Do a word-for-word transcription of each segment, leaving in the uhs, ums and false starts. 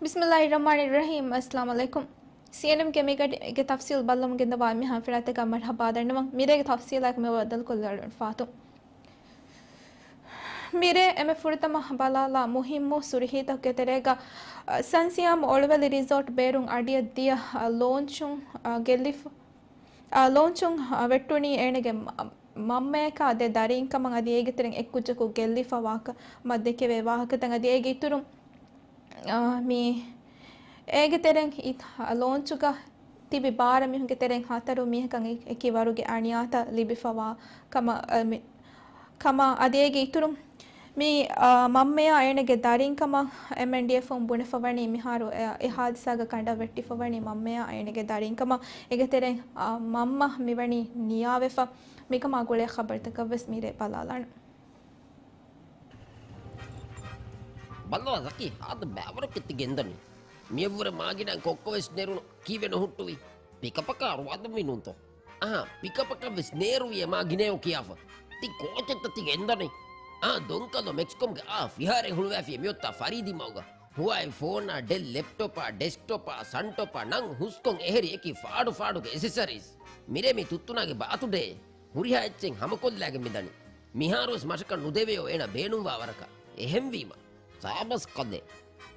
ބިސްމިއްލާހި ރަޙްމާނި ރަޙީމް. އައްސަލާމު ޢަލައިކުމް. ސީއެންއެމްގެ މި ގަޑިގެ ތަފްސީލް ބައްލަމުން ގެންދަވާ މިހާ ފިރާތަކަށް މަރުޙަބާ ދަންނަވަން. މިރޭގެ ތަފްސީލާއެކު މި ބައްދަލުކޮށްލައިރުން ފާތު. މިރޭ އެންމެ ފުރަތަމަ ބަލާލާ މުހިއްމު ސުރުޚީތަކުގެ ތެރޭގަ، އަ، ސަން ސިޔާމް އޮޅުވެލި ރިސޯޓް ބޭރުން އަޑިއަށް ދިޔަ، އަ، ލޯންޗުން، އަ، ގެއްލިފަ-، އަ، ލޯންޗުން، އަ، ވެއްޓުނީ އޭނަގެ މަ-، މަންމަޔަކާ ދެ ދަރީންކަމަށް އަދި އޭގެ ތެރެއިން އެއްކުއްޖަކު ގެއްލިފަ ވާކަމަށް ދެކެވޭ ވާހަކަތައް އަދި އޭގެ އިތުރުން، އާ، މި އޭގެ ތެރެއިން އި-، ލޯންޗުގަ ތިބި ބާރަ މީހުންގެ ތެރެއިން ހަތަރު މީހަކަށް އެ-، އެކި ވަރުގެ އަނިޔާތައް ލިބިފަވާ ކަމަށް، އަ، މި-، ކަމަށް އަދި އޭގެ އިތުރުން މި، އާ، މަންމަޔާ އޭނަގެ ދަރީންކަމަށް އެމްއެންޑީއެފުން ބުނެފަވަނީ މިހާރު އެ-، އެ ހާދިސާގަ ކަނޑަށް ވެއްޓިފަވަނީ މަންމަޔާ އޭނަގެ ދަރީންކަމަށް އޭގެ ތެރެއިން، އާ، މަންމަ މިވަނީ ނިޔާވެފަ މިކަމާ ގުޅޭ ޚަބަރުތަކަށްވެސް މިރޭ ބަލާލާނަން. ބައްލަވާ ޒަކީ، ހާދަ ބައިވަރަކަށް ތި ގެންދަނީ. މިއަށްވުރެ މާގިނަ ކޮއްކޮވެސް ނެރުނު ކީއްވެ ނުހުއްޓުވީ؟ ޕިކަޕަކާ ރުވާދަންވީ ނޫންތޯ؟ އަހާ، ޕިކަޕަކަށްވެސް ނޭރުވިއޭ މާ ގިނައޯ ކިޔާފަ. ތި ކޯޗެއްތަ ތި ގެންދަނީ؟ އާ، ދޮންކަލޯ މެކްސްކޮމްގެ އާ ފިހާރައެއް ހުޅުވާފިޔޭ މިއޮތާ ފަރީދީ މަގުގަ. ހުވާއި ފޯނާ، ޑެލް ލެޕްޓޮޕާ، ޑެސްކްޓޮޕާ، ސަންޓޮޕާ ނަން ހުސްކޮން އެހެރި އެކި ފާޑު ފާޑުގެ އެސެސަރީސް. މިރޭ މި ތުއްތުނާގެ ބާތުޑޭ. ހުރިހާ އެއްޗެއް ހަމަކޮށްލާގެން މިދަނީ. މިހާރުވެސް މަށަކަށް ނުދެވެޔޯ އޭނަ ބޭނުންވާ ވަރަކަށް. އެހެންވީމަ، ސާބަސް ކަލޭ.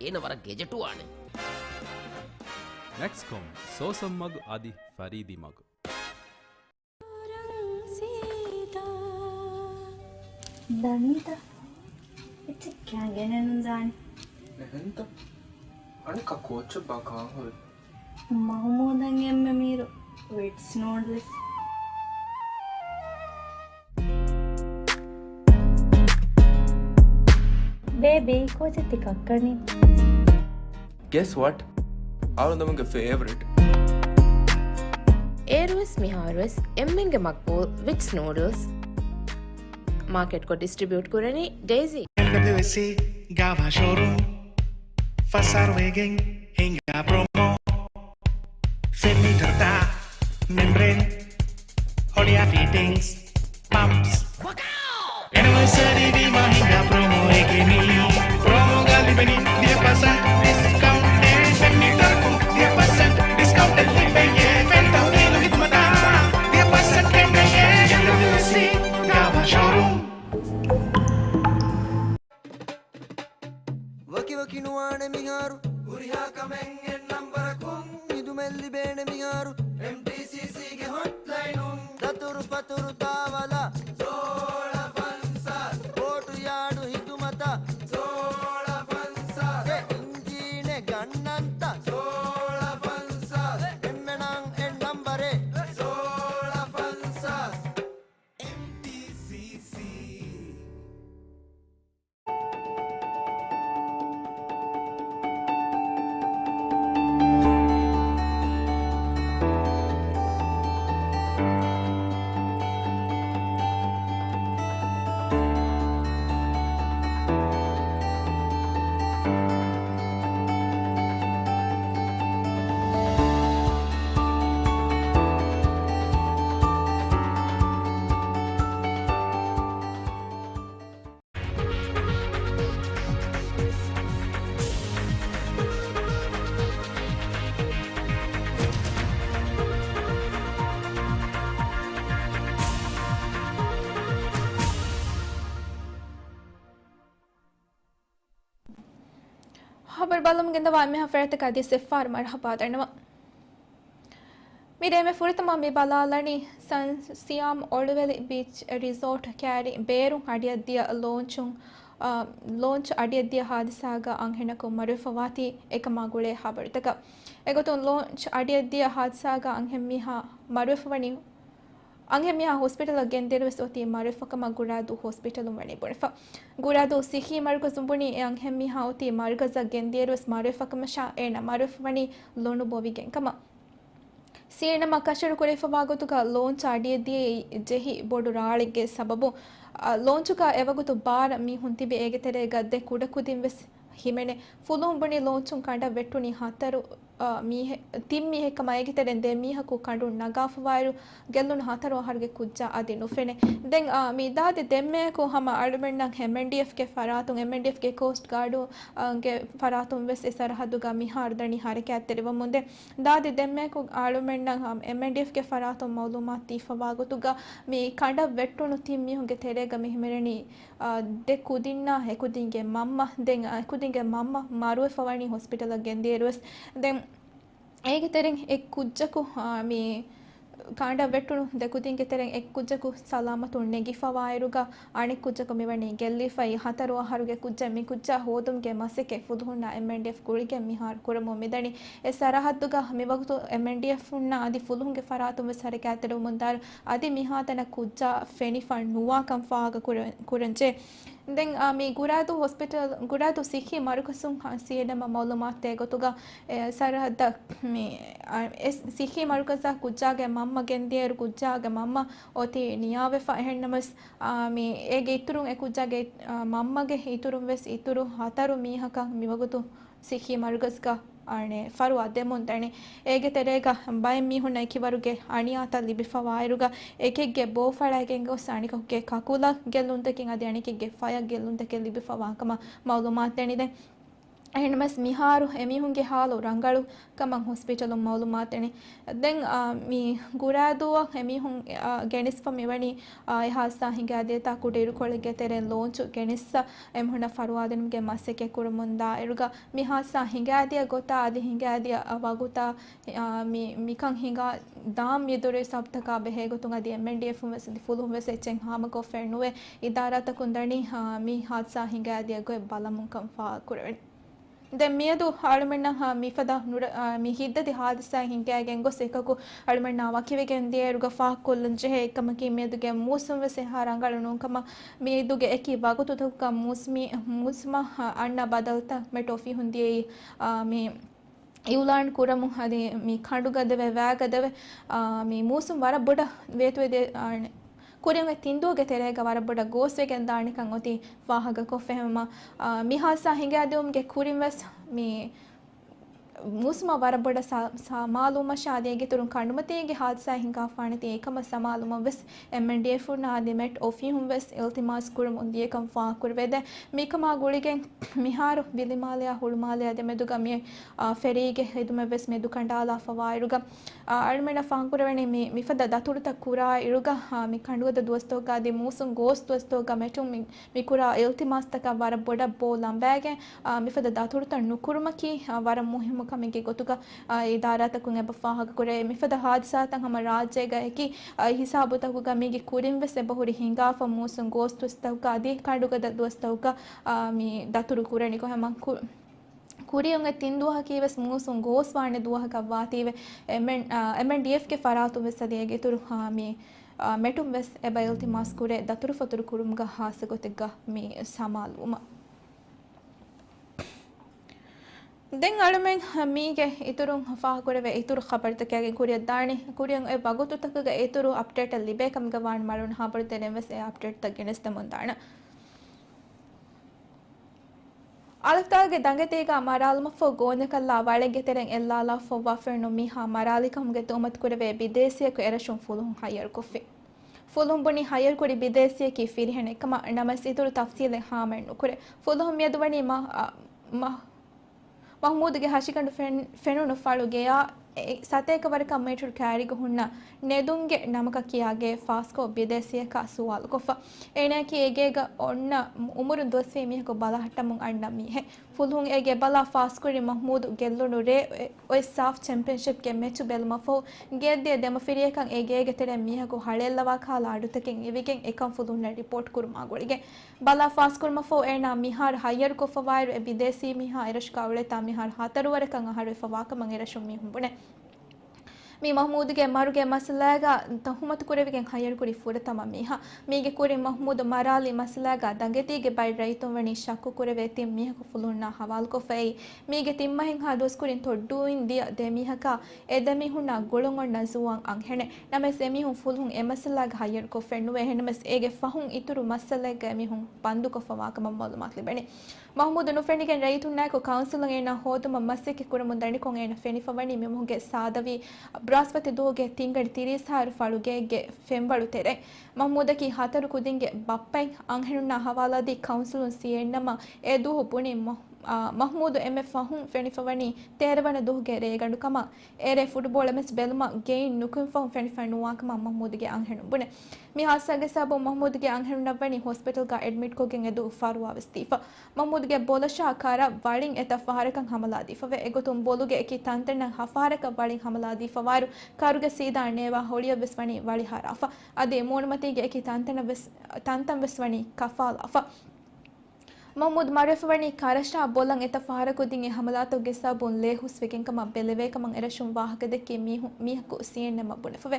އޭނަ ވަރަށް ގެޖެޓުވާނެ. މެކްސްކޮމް، ސޯސަން މަގު އަދި ފަރީދީ މަގު. ދަނީތަ؟ އެއްޗެއް ކިޔާން ގެނެއް ނުދާނެ. އެހެންތަ؟ އަނެއްކާ ކޯޗެއް ބާ ކާން ހުރި؟ މަހުމޫދަށް އެންމެ މީރު ވިޓްސް ނޫޑްލްސް. ބޭބީ، ކޯޗެއް ތި ކައްކަނީ؟ Guess what? އަޅުގަނޑުމެންގެ ފޭވަރިޓް. އޭރުވެސް މިހާރުވެސް އެންމެންގެ މަގްބޫލް ވިޓްސް ނޫޑްލްސް. މާކެޓްކޮށް ޑިސްޓްރިބިއުޓް ކުރަނީ ޑޭޒީ. އެމްޑަބްލިއުއެސްސީ ގާވާ ޝޯރޫމް. ފަސް އަހަރު ވެގެން ހިނގާ ޕްރޮމޯ. ފެން މީޓަރުތައް، މެމްބްރޭން، ހޮޅިއާ ފިޓިންގްސް، ޕަމްޕްސް. އެނިވަރސަރީ ވީމާ ހިނގާ ޕްރޮމޯއެކޭ މީ. ޕްރޮމޯގަ ލިބެނީ ދިހަ ޕަސެންޓް ޑިސްކައުންޓެއް. ފެން މީޓަރަކުން ދިހަ ޕަސެންޓް ޑިސްކައުންޓެއް ލިބެޔޭ. ފެން ތަހުލީލު ހިދުމަތާ ދިހަ ޕަސެންޓް ކެނޑެޔޭ. އެމްޑަބްލިއުއެސްސީ ގާވާ ޝޯރޫމް. ވަކިވަކި ނުވާނެ މިހާރު. ހުރިހާ ކަމެއް އެއް ނަންބަރަކުން. ހިދުމަތް ލިބޭނެ މިހާރު. އެމްޓީސީސީގެ ހޮޓްލައިނުން. ދަތުރު ފަތުރު ދާވަލަށް. ސޯޅަ ފަންސާސް. ބޯޓު ޔާޑު ހިދުމަތަށް. ސޯޅަ ފަންސާސް. އެ އިންޖީނެއް ގަންނަންތަ؟ ސޯޅަ ފަންސާސް. އެންމެނަށް އެއް ނަންބަރެއް. ސޯޅަ ފަންސާސް. އެމްޓީސީސީ. ޚަބަރު ބަލަމުން ގެންދަވާ އެންމެހާ ފަރާތަކަށް އަދިވެސް އެއްފަހަރު މަރުޙަބާ ދަންނަވަން. މިރޭ އެންމެ ފުރަތަމަ މި ބަލާލަނީ ސަން ސިޔާމް އޮޅުވެލި ބީޗް ރިސޯޓް ކައިރި ބޭރުން އަޑިއަށްދިޔަ ލޯންޗުން، އާ، ލޯންޗް އަޑިއަށްދިޔަ ހާދިސާގަ އަންހެނަކު މަރުވެފަވާތީ އެކަމާ ގުޅޭ ޚަބަރުތަކަށް. އެގޮތުން ލޯންޗް އަޑިއަށްދިޔަ ހާދިސާގަ އަންހެންމީހާ މަރުވެފަވަނީ އަންހެންމީހާ ހޮސްޕިޓަލަށް ގެންދިޔައިރުވެސް އޮތީ މަރުވެފަކަމަށް ގުރާދޫ ހޮސްޕިޓަލުން ވަނީ ބުނެފަ. ގުރާދޫ ސިއްހީ މަރުކަޒުން ބުނީ އެ އަންހެންމީހާ އޮތީ މަރުކަޒަށް ގެންދިޔައިރުވެސް މަރުވެފަކަމަށާ އޭނަ މަރުވެފަވަނީ ލޮނުބޮވިގެން ކަމަށް. ސީއެންއެމްއަށް ކަށަވަރު ކުރެވިފަވާ ގޮތުގަ ލޯންޗް އަޑިއަށްދިޔައީ ޖެހި ބޮޑު ރާޅެއްގެ ސަބަބުން، އަ، ލޯންޗުގަ އެވަގުތު ބާރަ މީހުން ތިބި އޭގެ ތެރޭގަ ދެ ކުޑަކުދިން ވެސް ހިމެނޭ. ފުލުހުން ބުނީ ލޯންޗުން ކަނޑަށް ވެއްޓުނީ ހަތަރު، މީހެއް، ތިން މީހެއް ކަމަށް އޭގެ ތެރެއިން ދެ މީހަކު ކަނޑުން ނަގާފަވާއިރު، ގެއްލުނު ހަތަރު އަހަރުގެ ކުއްޖާ އަދި ނުފެނޭ. ދެން މި ދާދި ދެންމެއަކު ހަމަ އަޅުމެންނަށް އެމްއެންޑީއެފްގެ ފަރާތުން، އެމްއެންޑީއެފްގެ ކޯސްޓް ގާޑު ގެ ފަރާތުން ވެސް އެ ސަރަހައްދުގަ މިހާރު ދަނީ ހަރަކާތްތެރިވަމުންދޭ. ދާދި ދެންމެއަކު އަޅުމެންނަށް އެމްއެންޑީއެފްގެ ފަރާތުން މައުލޫމާތު ދީފަވާ ގޮތުގަ، މި ކަނޑަށް ވެއްޓުނު ތިން މީހުންގެ ތެރޭގަ މި ހިމެނެނީ، އާ، ދެ ކުދިންނާ އެކުދިންގެ މަންމަ. ދެން އެކުދިންގެ މަންމަ މަރުވެފަ ވަނީ ހޮސްޕިޓަލަށް ގެންދިޔައިރުވެސް. ދެން އޭގެ ތެރެއިން އެއް ކުއްޖަކު، އާ، މި ކަނޑަށް ވެއްޓުނު ދެ ކުދިންގެ ތެރެއިން އެއް ކުއްޖަކު ސަލާމަތުން ނެގިފަވާއިރުގަ، އަނެއް ކުއްޖަކު މިވަނީ ގެއްލިފައި. ހަތަރު އަހަރުގެ ކުއްޖާ، މި ކުއްޖާ ހޯދުމުގެ މަސައްކަތް ފުލުހުންނާ އެމްއެންޑީއެފް ގުޅިގެން މިހާރު ކުރަމުން މިދަނީ. އެ ސަރަހައްދުގަ މިވަގުތު އެމްއެންޑީއެފުންނާ އަދި ފުލުހުންގެ ފަރާތުން ވެސް ހަރަކާތްތެރިވަމުންދާއިރު، އަދި މިހާތަނަށް ކުއްޖާ ފެނިފަ ނުވާކަން ފާހަގަ ކުރެ-، ކުރަންޖެ. ދެން، އާ، މި ގުރާދޫ ހޮސްޕިޓަލް، ގުރާދޫ ސިއްހީ މަރުކަޒުން، އާ، ސީއެންއެމްއަށް މައުލޫމާތު ދޭ ގޮތުގަ، އެ، ސަރަހައްދަށް މި، އާ، އެ ސިއްހީ މަރުކަޒަށް ކުއްޖާގެ މަންމަ ގެންދިޔައިރު ކުއްޖާގެ މަންމަ އޮތީ ނިޔާވެފަ. އެހެންނަމަވެސް، އާ، މި އޭގެ އިތުރުން އެ ކުއްޖާގެ، އާ، މަންމަގެ އިތުރުން ވެސް އިތުރު ހަތަރު މީހަކަށް މިވަގުތު ސިއްހީ މަރުކަޒުގަ އަނެއް ފަރުވާ ދެމުން ދަނީ. އޭގެ ތެރޭގަ ބައެއް މީހުންނަށް އެކިވަރުގެ އަނިޔާތައް ލިބިފަވާއިރުގަ، އެކެއްގެ ބޯފަޅައިގެން ގޮސް އަނެކަކުގެ ކަކުލަށް ގެއްލުންތަކެއް އަދި އަނެކެއްގެ ފަޔަށް ގެއްލުންތަކެއް ލިބިފަވާ ކަމަށް މައުލޫމާތު ދެނީ. ދެން އެހެންނަމަވެސް މިހާރު އެމީހުންގެ ހާލު ރަނގަޅު ކަމަށް ހޮސްޕިޓަލުން މައުލޫމާތު ދެނީ. ދެން، އާ، މި ގުރާދޫއަށް އެމީހުން، އާ، ގެނެސްފަ މިވަނީ، އާ، އެ ހާދިސާ ހިނގާދިޔަ ތާ ކުޑައިރުކޮޅެއްގެ ތެރެއިން ލޯންޗު ގެނެއްސަ އެމީހުންނަށް ފަރުވާދިނުމުގެ މަސައްކަތް ކުރަމުންދާއިރުގަ، މި ހާދިސާ ހިނގާދިޔަ ގޮތާ އަދި ހިނގާދިޔަ ވަގުތާ، އާ، މި، މިކަން ހިނގާ ދާން މިދުރު ސަބަބުތަކާ ބެހޭ ގޮތުން އަދި އެމްއެންޑީއެފުން ވެސް އަދި ފުލުހުން ވެސް އެއްޗެއް ހާމަކޮށްފައެއް ނުވޭ. އިދާރާތަކުން ދަނީ، އާ، މި ހާދިސާ ހިނގާދިޔަ ގޮތް ބަލަމުންކަން ފާހަގަކުރެވެން. ދެން މިއަދު އަޅުމެންނަށް، އާ، މިފަދަ ނުރ-، އާ، މި ހިތްދަތި ހާދިސާ ހިނގައިގެން ގޮސް އެކަކު އަޅުމެންނާ ވަކިވެގެން ދިޔައިރުގަ ފާހަގަކޮށްލަން ޖެހޭ އެއްކަމަކީ، މިއަދުގެ މޫސުން ވެސް އެހާ ރަނގަޅު ނޫންކަމަށް، މިއަދުގެ އެކި ވަގުތުތަކުގަ މޫސުމީ، މޫސުމަށް އަންނަ ބަދަލުތައް މެޓް އޮފީހުން ދިޔައީ، އާ، މި އިއުލާން ކުރަމުން އަދި މި ކަނޑުގަދަވެ ވައިގަދަވެ، އާ، މި މޫސުން ވަރަށް ބޮޑަށް ވޭތުވެދޭ، އާ، ކުރިން އޮތް ތިން ދުވަހުގެ ތެރޭގަ ވަރަށް ބޮޑަށް ގޯސްވެގެން ދާނެކަން އޮތީ ފާހަގަކޮށްފަ އެހެންވީމަ، އާ، މި ހާދިސާ ހިނގާދިއުމުގެ ކުރިން ވެސް މި މޫސުމަށް ވަރަށް ބޮޑަށް ސަ-، ސަމާލުވުމަށާ އަދި އޭގެ އިތުރުން ކަނޑުމަތީގެ ހާދިސާ ހިނގާފާނެތީ އެކަމަށް ސަމާލުވުމަށް ވެސް އެމްއެންޑީއެފުންނާ އަދި މެޓް އޮފީހުން ވެސް އިލްތިމާސް ކުރަމުން ދިޔަކަން ފާހަގަކުރެވޭ. ދެން މިކަމާ ގުޅިގެން މިހާރު ބިލިމާލެއާ ހުޅުމާލެއާ ދެމެދުގަ މި، އާ، ފެރީގެ ހިދުމަތް ވެސް މެދުކަނޑާލާފަވާއިރުގަ، އާ، އަޅުމެންނަށް ފާހަގަކުރެވެނީ މި، މިފަދަ ދަތުރުތައް ކުރާ އިރުގަ، އާ، މި ކަނޑުގަދަ ދުވަސްތަކުގަ އަދި މޫސުން ގޯސް ދުވަސްތަކުގަ މެޓުން މި، މި ކުރާ އިލްތިމާސްތަކަށް ވަރަށް ބޮޑަށް ބޯ ލަނބައިގެން، އާ، މިފަދަ ދަތުރުތައް ނުކުރުމަކީ، އާ، ވަރަށް މުހިއްމު ކަމެއްގެ ގޮތުގަ، އާ، އިދާރާތަކުން އެބަ ފާހަގަކުރޭ. މިފަދަ ހާދިސާތައް ހަމަ ރާއްޖޭގަ އެކި، އާ، ހިސާބުތަކުގަ މީގެ ކުރިން ވެސް އެބަހުރި ހިނގާފަ މޫސުން ގޯސް ދުވަސްތަކުގަ އަދި ކަނޑުގަދަ ދުވަސްތަކުގަ، އާ، މި ދަތުރު ކުރަނީ ކޮހެމަ ކު-، ކުރިއަށް އޮތް ތިން ދުވަހަކީ ވެސް މޫސުން ގޯސްވާނެ ދުވަހަކަށް ވާތީވެ، އެމްއެން-، އާ، އެމްއެންޑީއެފްގެ ފަރާތުން ވެސް އަދި އޭގެ އިތުރު، އާ، މި، އާ، މެޓުން ވެސް އެބަ އިލްތިމާސް ކުރޭ ދަތުރުފަތުރު ކުރުމުގަ ހާއްސަ ގޮތެއްގަ މި ސަމާލުވުމަށް. ދެން އަޅުމެން މީގެ އިތުރުން ފާހަގަކުރެވޭ އިތުރު ޚަބަރުތަކާގެން ކުރިއަށް ދާނީ. ކުރިއަށް އޮތް ވަގުތުތަކުގަ އިތުރު އަޕްޑޭޓް ލިބޭ ކަމުގަ ވާން މަރުން ހާބަރު ތެރެއިން ވެސް އެ އަޕްޑޭޓްތައް ގެނެސްދެމުން ދާނަ. އަލަފްތާގެ ދަނގެތީގަ މަރާލުމަށްފަހު ގޯންޏަކަށްލާ ވަޅެއްގެ ތެރެއިން އެއްލާލާފައިވާ ފެނުނު މީހާ މަރާލިކަމުގެ ތުހުމަތު ކުރެވޭ ބިދޭސީއަކު އެރަށުން ފުލުހުން ހައްޔަރުކޮށްފި. ފުލުހުން ބުނީ ހައްޔަރުކުރި ބިދޭސީއަކީ ފިރިހެނެއް ކަމަށް، ނަމަވެސް އިތުރު ތަފްސީލެއް ހާމައެއް ނުކުރޭ. ފުލުހުން މިއަދު ވަނީ މަ-، އަ، މަ-، މަހްމޫދުގެ ހަށިގަނޑު ފެން-، ފެނުނު ފަޅު ގެޔާ އެ ސަތޭކަ ވަރަކަށް މީޓަރު ކައިރިގަ ހުންނަ ނެދުންގެ ނަމަކަށް ކިޔާ ގެ ފާސްކޮށް ބިދޭސީއަކާ ސުވާލުކޮށްފަ. އޭނައަކީ އެގޭގަ އޮންނަ އުމުރުން ދުވަސްވީ މީހަކު ބަލަހައްޓަމުން އަންނަ މީހެއް. ފުލުހުން އޭގެ ބަލާ ފާސްކުރި މަހްމޫދު ގެއްލުނު ރޭ އޮތް ސާފް ޗެމްޕިއަންޝިޕްގެ މެޗު ބެލުމަށްފަހު ގެއަށްދިޔަ ދެމަފިރިޔަކަށް އެ ގޭގެ ތެރެއިން މީހަކު ހަޅޭއްލަވާ ކަހަލަ އަޑުތަކެއް އިވިގެން އެކަން ފުލުހުންނަށް ރިޕޯޓް ކުރުމާ ގުޅިގެން ބަލާ ފާސްކުރުމަށްފަހު އޭނާ މިހާރު ހައްޔަރުކޮށްފަވާއިރު އެ ބިދޭސީ މީހާ އެރަށުގަ އުޅޭތާ މިހާރު ހަތަރު ވަރަކަށް އަހަރުވެފަވާ ކަމަށް އެރަށުން މީހުން ބުނޭ. މީ މަހްމޫދުގެ މަރުގެ މައްސަލާގަ ތުހުމަތު ކުރެވިގެން ހައްޔަރުކުރި ފުރަތަމަ މީހާ. މީގެ ކުރިން މަހްމޫދު މަރާލި މައްސަލާގަ ދަނގެތީގެ ބައެއް ރައްޔިތުން ވަނީ ޝައްކު ކުރެވޭ ތިން މީހަކު ފުލުހުންނާ ހަވާލުކޮށްފައި. މީގެ ތިން މަހެއްހާ ދުވަސްކުރިން ތޮއްޑޫއިން ދިޔަ ދެ މީހަކާ އެ ދެ މީހުންނާ ގުޅުން އޮންނަ ޒުވާން އަންހެނެއް. ނަމަވެސް އެމީހުން ފުލުހުން އެ މައްސަލާގަ ހައްޔަރުކޮށްފައެއް ނުވޭ. އެހެންނަމަވެސް އޭގެ ފަހުން އިތުރު މައްސަލައެއްގަ އެމީހުން ބަންދުކޮށްފަވާކަމަށް މައުލޫމާތު ލިބެނީ. މަހްމޫދު ނުފެނިގެން ރައްޔިތުންނާއެކު ކައުންސިލުން އޭނާ ހޯދުމަށް މަސައްކަތް ކުރަމުން ދަނިކޮށް އޭނަ ފެނިފަވަނީ މި މަހުގެ ސާދަވީ ބްރާސްފަތި ދުވަހުގެ ތިންގަނޑި ތިރީސް ހާރު ފަޅުގެއެއްގެ ފެންވަޅު ތެރޭ. މަހްމޫދަކީ ހަތަރު ކުދިންގެ ބައްޕައެއް. އަންހެނުންނާ ހަވާލާދީ ކައުންސިލުން ސީއެންއަށް އެ ދުވަހު ބުނި މަ-، އާ، މަހްމޫދު އެންމެ ފަހުން ފެނިފަވަނީ ތޭރަ ވަނަ ދުވަހުގެ ރޭގަނޑު ކަމަށް. އޭރޭ ފުޓްބޯޅަ މެޗް ބެލުމަށް ގެއިން ނުކުމެފަހުން ފެނިފަ ނުވާކަމަށް މަހްމޫދުގެ އަންހެނުން ބުނެ. މި ހާދިސާގެ ސަބަބުން މަހްމޫދުގެ އަންހެނުންނަށް ވަނީ ހޮސްޕިޓަލްގަ އެޑްމިޓްކޮށްގެން އެދު ފަރުވާވެސް ދީފަ. މަހްމޫދުގެ ބޮލަށާ ކަރަށް ވަޅިން އެތައް ފަހަރަކަށް ހަމަލާދީފަވޭ. އެގޮތުން ބޮލުގެ އެކި ތަންތަނަށް ހަފަހަރަކަށް ވަޅިން ހަމަލާދީފަވާއިރު، ކަރުގެ ސީދާ ނޭވާ ހޮޅިއަށްވެސް ވަނީ ވަޅި ހަރާފަ. އަދި މޫނުމަތީގެ އެކި ތަންތަނަށްވެސް، ތަންތަންވެސް ވަނީ ކަފާލާފަ. މަހްމޫދު މަރުވެފަވަނީ ކަރަށާ ބޮލަށް އެތައް ފަހަރަކު ދިން އެ ހަމަލާތަކުގެ ސަބަބުން ލޭ ހުސްވެގެން ކަމަށް ބެލެވޭ ކަމަށް އެރަށުން ވާހަކަދެއްކި މީހު-، މީހަކު ސީއެންއެމްއަށް ބުނެފަވޭ.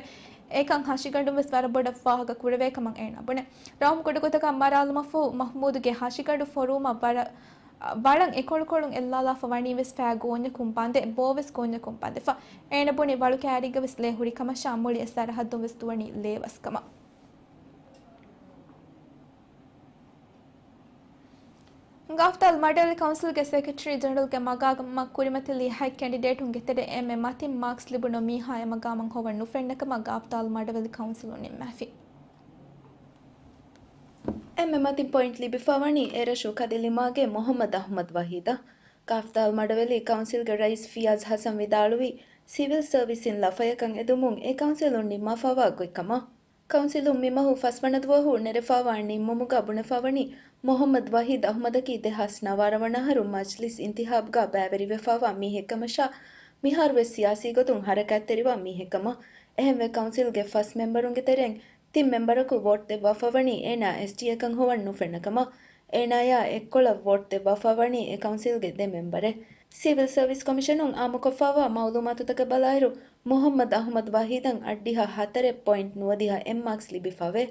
އެކަން ހަށިގަނޑުންވެސް ވަރަށް ބޮޑަށް ފާހަގަ ކުރެވޭ ކަމަށް އޭނާ ބުނެ. ރަހުމް ކުޑަގޮތަކަށް މަރާލުމަށްފަހު މަހްމޫދުގެ ހަށިގަނޑު ފޮރުވުމަށް ވަރަށް، ވަޅަށް އެކޮޅުކޮޅުން އެއްލާލާފަ ވަނީވެސް ފައި ގޯންޏަކުން ބަނދެ، ބޯވެސް ގޯންޏަކުން ބަނދެފަ. އޭނަ ބުނި ވަޅު ކައިރީގަވެސް ލޭ ހުރި ކަމަށާ މުޅި އެ ސަރަހައްދުންވެސް ދުވަނީ ލޭވަސްކަމަށް. ގާފްދާލް މަޑުއެލި ކައުންސިލްގެ ސެކްރެޓަރީ ޖެނެރަލްގެ މަގާމަށް ކުރިމަތިލީ ހަތް ކެންޑިޑޭޓުންގެ ތެރޭ އެންމެ މަތިން މާކްސް ލިބުނު މީހާ އެ މަގާމަށް ހޮވަން ނުފެންނަ ކަމަށް ގާފްދާލް މަޑުއެލި ކައުންސިލުން ނިންމާފި. އެންމެ މަތިން ޕޮއިންޓް ލިބިފަވަނީ އެރަށު ކަދިލިމާގެ މުހައްމަދު އަހުމަދު ވަހީދަށް. ގާފްދާލް މަޑުއެލި ކައުންސިލްގެ ރައީސް ފިޔާޒް ހަސަން ވިދާޅުވީ، ސިވިލް ސަރވިސްއިން ލަފަޔަކަށް އެދުމުން އެ ކައުންސިލުން ނިންމާފަވާ ގޮތްކަމަށް. ކައުންސިލުން މިމަހު ފަސްވަނަ ދުވަހު ނެރެފަވާ ނިންމުމުގަ ބުނެފަވަނީ، މުހައްމަދު ވަހީދު އަހުމަދަކީ ދެހާސް ނަވާރަ ވަނަ އަހަރު މަޖްލިސް އިންތިހާބުގަ ބައިވެރިވެފަވާ މީހެއްކަމަށާ، މިހާރުވެސް ސިޔާސީ ގޮތުން ހަރަކާތްތެރިވާ މީހެއްކަމަށް. އެހެންވެ، ކައުންސިލްގެ ފަސް މެމްބަރުންގެ ތެރެއިން ތިން މެމްބަރަކު ވޯޓް ދެއްވާފަވަނީ އޭނާ އެސްޓީއަކަށް ހޮވަން ނުފެންނަ ކަމަށް. އޭނާޔާ އެއްކޮޅަށް ވޯޓް ދެއްވާފަވަނީ އެ ކައުންސިލްގެ ދެ މެމްބަރެއް. ސިވިލް ސަރވިސް ކޮމިޝަނުން އާއްމުކޮށްފައިވާ މައުލޫމާތުތަކަށް ބަލާއިރު، މުހައްމަދު އަހުމަދު ވަހީދަށް އަށްޑިހަ ހަތަރެއް ޕޮއިންޓް ނުވަދިހަ އެއް މާކްސް ލިބިފަވޭ.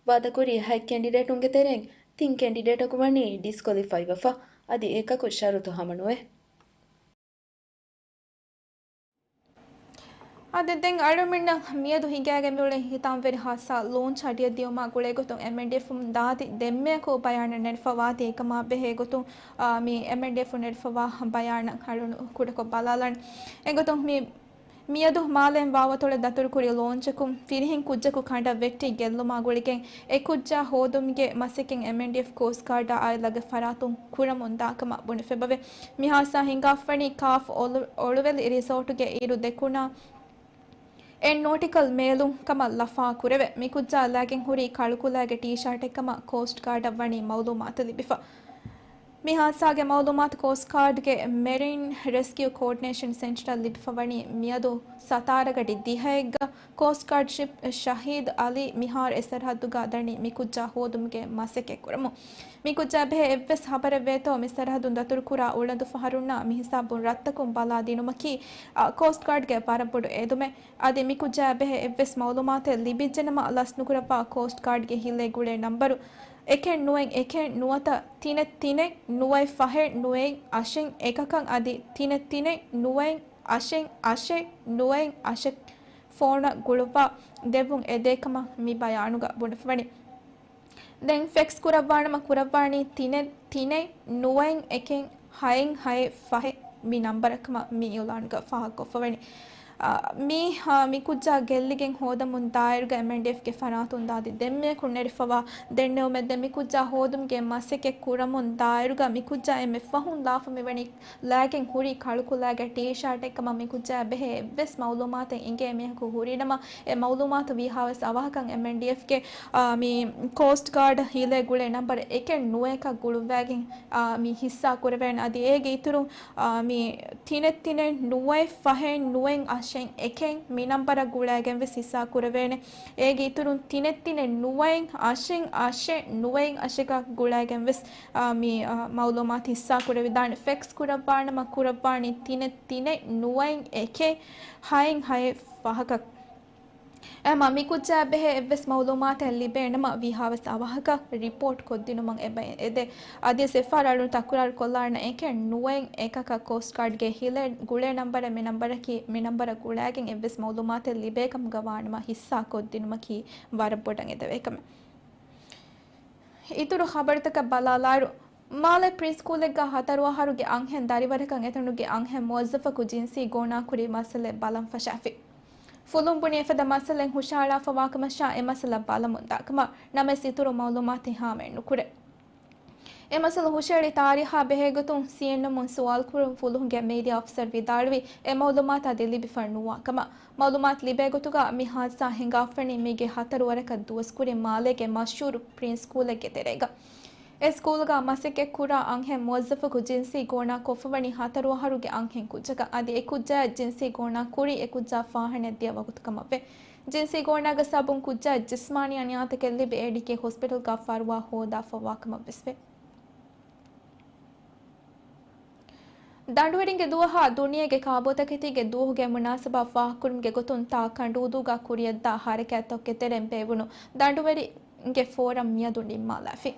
ވާދަކުރި ހަތް ކެންޑިޑޭޓުންގެ ތެރެއިން ތިން ކެންޑިޑޭޓަކު ވަނީ ޑިސްކޮލިފައިވެފަ، އަދި އެކަކު ޝަރުތު ހަމަނުވޭ. އަދި ދެން އަޅުމެންނަށް މިއަދު ހިނގައިގެން މިއުޅޭ ހިތާމަވެރި ހާދިސާ ލޯންޗް އަޑިއަށް ދިޔުމާ ގުޅޭގޮތުން އެމްއެންޑީއެފުން ދާދި ދެންމެއަކު ބަޔާނެއް ނެރެފަވާތީ. އެކަމާ ބެހޭ ގޮތުން، އާ، މި އެމްއެންޑީއެފުން ނެރެފަވާ ބަޔާނަށް އަޅުނު ކުޑަކޮށް ބަލާލަން. އެގޮތުން މި މިއަދު މާލޭން ވާވަތޮޅެއް ދަތުރުކުރި ލޯންޗަކުން ފިރިހެން ކުއްޖަކު ކަނޑަށް ވެއްޓި ގެއްލުމާ ގުޅިގެން އެ ކުއްޖާ ހޯދުމުގެ މަސައްކަތް އެމްއެންޑީއެފް ކޯސްޓް ގާޑާ އާއިލާގެ ފަރާތުން ކުރަމުން ދާކަމަށް ބުނެފައިވޭ. މި ހާދިސާ ހިނގާފަވަނީ ކާފް އޮޅު-، އޮޅުވެލި ރިސޯޓުގެ އިރު ދެކުނާ އެއް ނޯޓިކަލް މޭލުން ކަމަށް ލަފާ ކުރެވޭ. މި ކުއްޖާ ލައިގެން ހުރީ ކަޅުކުލައިގެ ޓީޝާޓެއް ކަމަށް ކޯސްޓް ގާޑަށް ވަނީ މައުލޫމާތު ލިބިފަ. މި ހާދިސާގެ މައުލޫމާތު ކޯސްޓް ގާޑްގެ މެރިން ރެސްކިއު ކޯޑިނޭޝަން ސެންޓަރަށް ލިބިފަވަނީ މިއަދު ސަތާރަ ގަޑި ދިހައެއްގަ ކޯސްޓް ގާޑް ޝިޕް ޝަހީދު އަލީ މިހާރު އެ ސަރަހައްދުގަ ދަނީ މި ކުއްޖާ ހޯދުމުގެ މަސައްކަތް ކުރަމުން. މި ކުއްޖާ ބެހޭ އެއްވެސް ހަބަރެއް ވޭތޯ މި ސަރަހައްދުން ދަތުރުކުރާ އުޅަނދު ފަހަރުންނާ މި ހިސާބުން ރަށްތަކުން ބަލާ ދިނުމަކީ، އާ، ކޯސްޓް ގާޑްގެ ވަރަށް ބޮޑު އެދުމެއް. އަދި މި ކުއްޖާ ބެހޭ އެއްވެސް މައުލޫމާތެއް ލިބިއްޖެނަމަ ލަސްނުކުރައްވާ ކޯސްޓް ގާޑްގެ ހިލޭ ގުޅޭ ނަންބަރު އެކެއް ނުވައެއް އެކެއް ނުވަތަ ތިނެއް ތިނެއް ނުވައެއް ފަހެއް ނުވައެއް އަށެއް އެކަކަށް އަދި ތިނެއް ތިނެއް ނުވައެއް އަށެއް އަށެއް ނުވައެއް އަށެއް ފޯނަށް ގުޅުއްވާ ދެއްވުން އެދޭކަމަށް މި ބަޔާނުގަ ބުނެފަވަނީ. ދެން ފެކްސް ކުރައްވާނަމަ ކުރައްވާނީ ތިނެއް ތިނެއް ނުވައެއް އެކެއް ހައެއް ހައެއް ފަހެއް މި ނަންބަރަކަމަށް މި އިއުލާނުގަ ފާހަގަކޮށްފަވަނީ. އާ، މީ، އާ، މި ކުއްޖާ ގެއްލިގެން ހޯދަމުން ދާއިރުގަ އެމްއެންޑީއެފްގެ ފަރާތުން ދާދި ދެންމެއަކު ނެރެފަވާ ދެންނެވުމެއް ދެން މި ކުއްޖާ ހޯދުމުގެ މަސައްކަތް ކުރަމުން ދާއިރުގަ މި ކުއްޖާ އެންމެ ފަހުން ލާފަ މިވަނީ ލައިގެން ހުރި ކަޅުކުލައިގެ ޓީޝާޓެއް ކަމަށް މި ކުއްޖާ ބެހޭ އެއްވެސް މައުލޫމާތެއް އިނގޭ މީހަކު ހުރީނަމަ އެ މައުލޫމާތު ވީހާވެސް އަވަހަކަށް އެމްއެންޑީއެފްގެ، އާ، މި ކޯސްޓް ގާޑް ހިލޭ ގުޅޭ ނަންބަރު އެކެއް ނުވައެކަށް ގުޅުއްވައިގެން، އާ، މި ހިއްސާ ކުރެވޭނެ. އަދި އޭގެ އިތުރުން، އާ، މި ތިނެއް ތިނެއް ނުވައެއް ފަހެއް ނުވައެއް އަށެއް އެކެއް އެކެއް މި ނަންބަރަށް ގުޅައިގެން ވެސް ހިއްސާ ކުރެވޭނެ. އޭގެ އިތުރުން ތިނެއް ތިނެއް ނުވައެއް އަށެއް އަށެއް ނުވައެއް އަށެއްގަ ގުޅައިގެން ވެސް، އާ، މި، އާ، މައުލޫމާތު ހިއްސާ ކުރެވިދާނެ. ފެކްސް ކުރައްވާނަމަ ކުރައްވާނީ ތިނެއް ތިނެއް ނުވައެއް އެކެއް ހައެއް ހައެއް ފަހަކަށް. އެމަ މި ކުއްޖާ ބެހޭ އެއްވެސް މައުލޫމާތެއް ލިބޭނަމަ ވީހާވެސް އަވަހަކަށް ރިޕޯޓް ކޮށްދިނުމަށް އެބަ އެދޭ. އަދިވެސް އެފްއާރް އަޅުން ތަކުރާރު ކޮށްލާނަ އެކެއް ނުވައެއް އެކަކަށް ކޯސްޓް ގާޑްގެ ހިލޭ ގުޅޭ ނަންބަރެއް މި ނަންބަރަކީ، މި ނަންބަރަށް ގުޅައިގެން އެއްވެސް މައުލޫމާތެއް ލިބޭ ކަމުގަ ވާނަމަ ހިއްސާ ކޮށްދިނުމަކީ ވަރަށް ބޮޑަށް އެދެވޭ ކަމެއް. އިތުރު ޚަބަރުތަކަށް ބަލާލާއިރު، މާލޭ ޕްރީސްކޫލެއްގަ ހަތަރު އަހަރުގެ އަންހެން ދަރިވަރަކަށް އެތަނުގެ އަންހެން މުވައްޒަފަކު ޖިންސީ ގޯނާ ކުރި މައްސަލައެއް ބަލަން ފަށާފި. ފުލުން ބުނި އެފަދަ މައްސަލައެއް ހުށަހަޅާފަވާކަމަށާ އެ މައްސަލަ ބަލަމުން ދާކަމަށް ނަމަވެސް އިތުރު މައުލޫމާތެއް ހާމައެއް ނުކުރޭ. އެ މައްސަލަ ހުށައެޅި ތާރީހާ ބެހޭގޮތުން ސީއެންއެމުން ސުވާލުކުރުން ފުލުހުންގެ މީޑިއާ އޮފިސަރ ވިދާޅުވީ، އެ މައުލޫމާތު އަދި ލިބިފަ ނުވާ ކަމަށް. މައުލޫމާތު ލިބޭގޮތުގަ މި ހާދިސާ ހިނގާފަނީ މީގެ ހަތަރު ވަރަކަށް ދުވަސް ކުރިން މާލޭގެ މަޝްހޫރު ޕްރީސްކޫލެއްގެ ތެރޭގަ. އެ ސްކޫލްގަ މަސައްކަތްކުރާ އަންހެން މުވައްޒަފަކު ޖިންސީ ގޯނާ ކޮށްފަވަނީ ހަތަރު އަހަރުގެ އަންހެން ކުއްޖަކަށް. އަދި އެ ކުއްޖާއަށް ޖިންސީ ގޯނާ ކުރީ އެ ކުއްޖާ ފާހަނަ ދިޔަ ވަގުތު ކަމަށްވޭ. ޖިންސީ ގޯނާގެ ސަބަބުން ކުއްޖާއަށް ޖިސްމާނީ އަނިޔާތަކެއް ލިބި އޭޑީކޭ ހޮސްޕިޓަލްގަ ފަރުވާ ހޯދާފަވާ ކަމަށްވެސްވޭ. ދަނޑުވެރިންގެ ދުވަހާ ދުނިޔޭގެ ކާބޯތަކެތީގެ ދުވަހުގެ މުނާސަބާ ފާހަގަކުރުމުގެ ގޮތުން ތާ ކަނޑޫދޫގަ ކުރިޔަށްދާ ހަރަކާތްތަކުގެ ތެރެއިން ބޭއްވުނު ދަނޑުވެރިންގެ ފޯރަމް މިއަދު ނިންމާލާފި.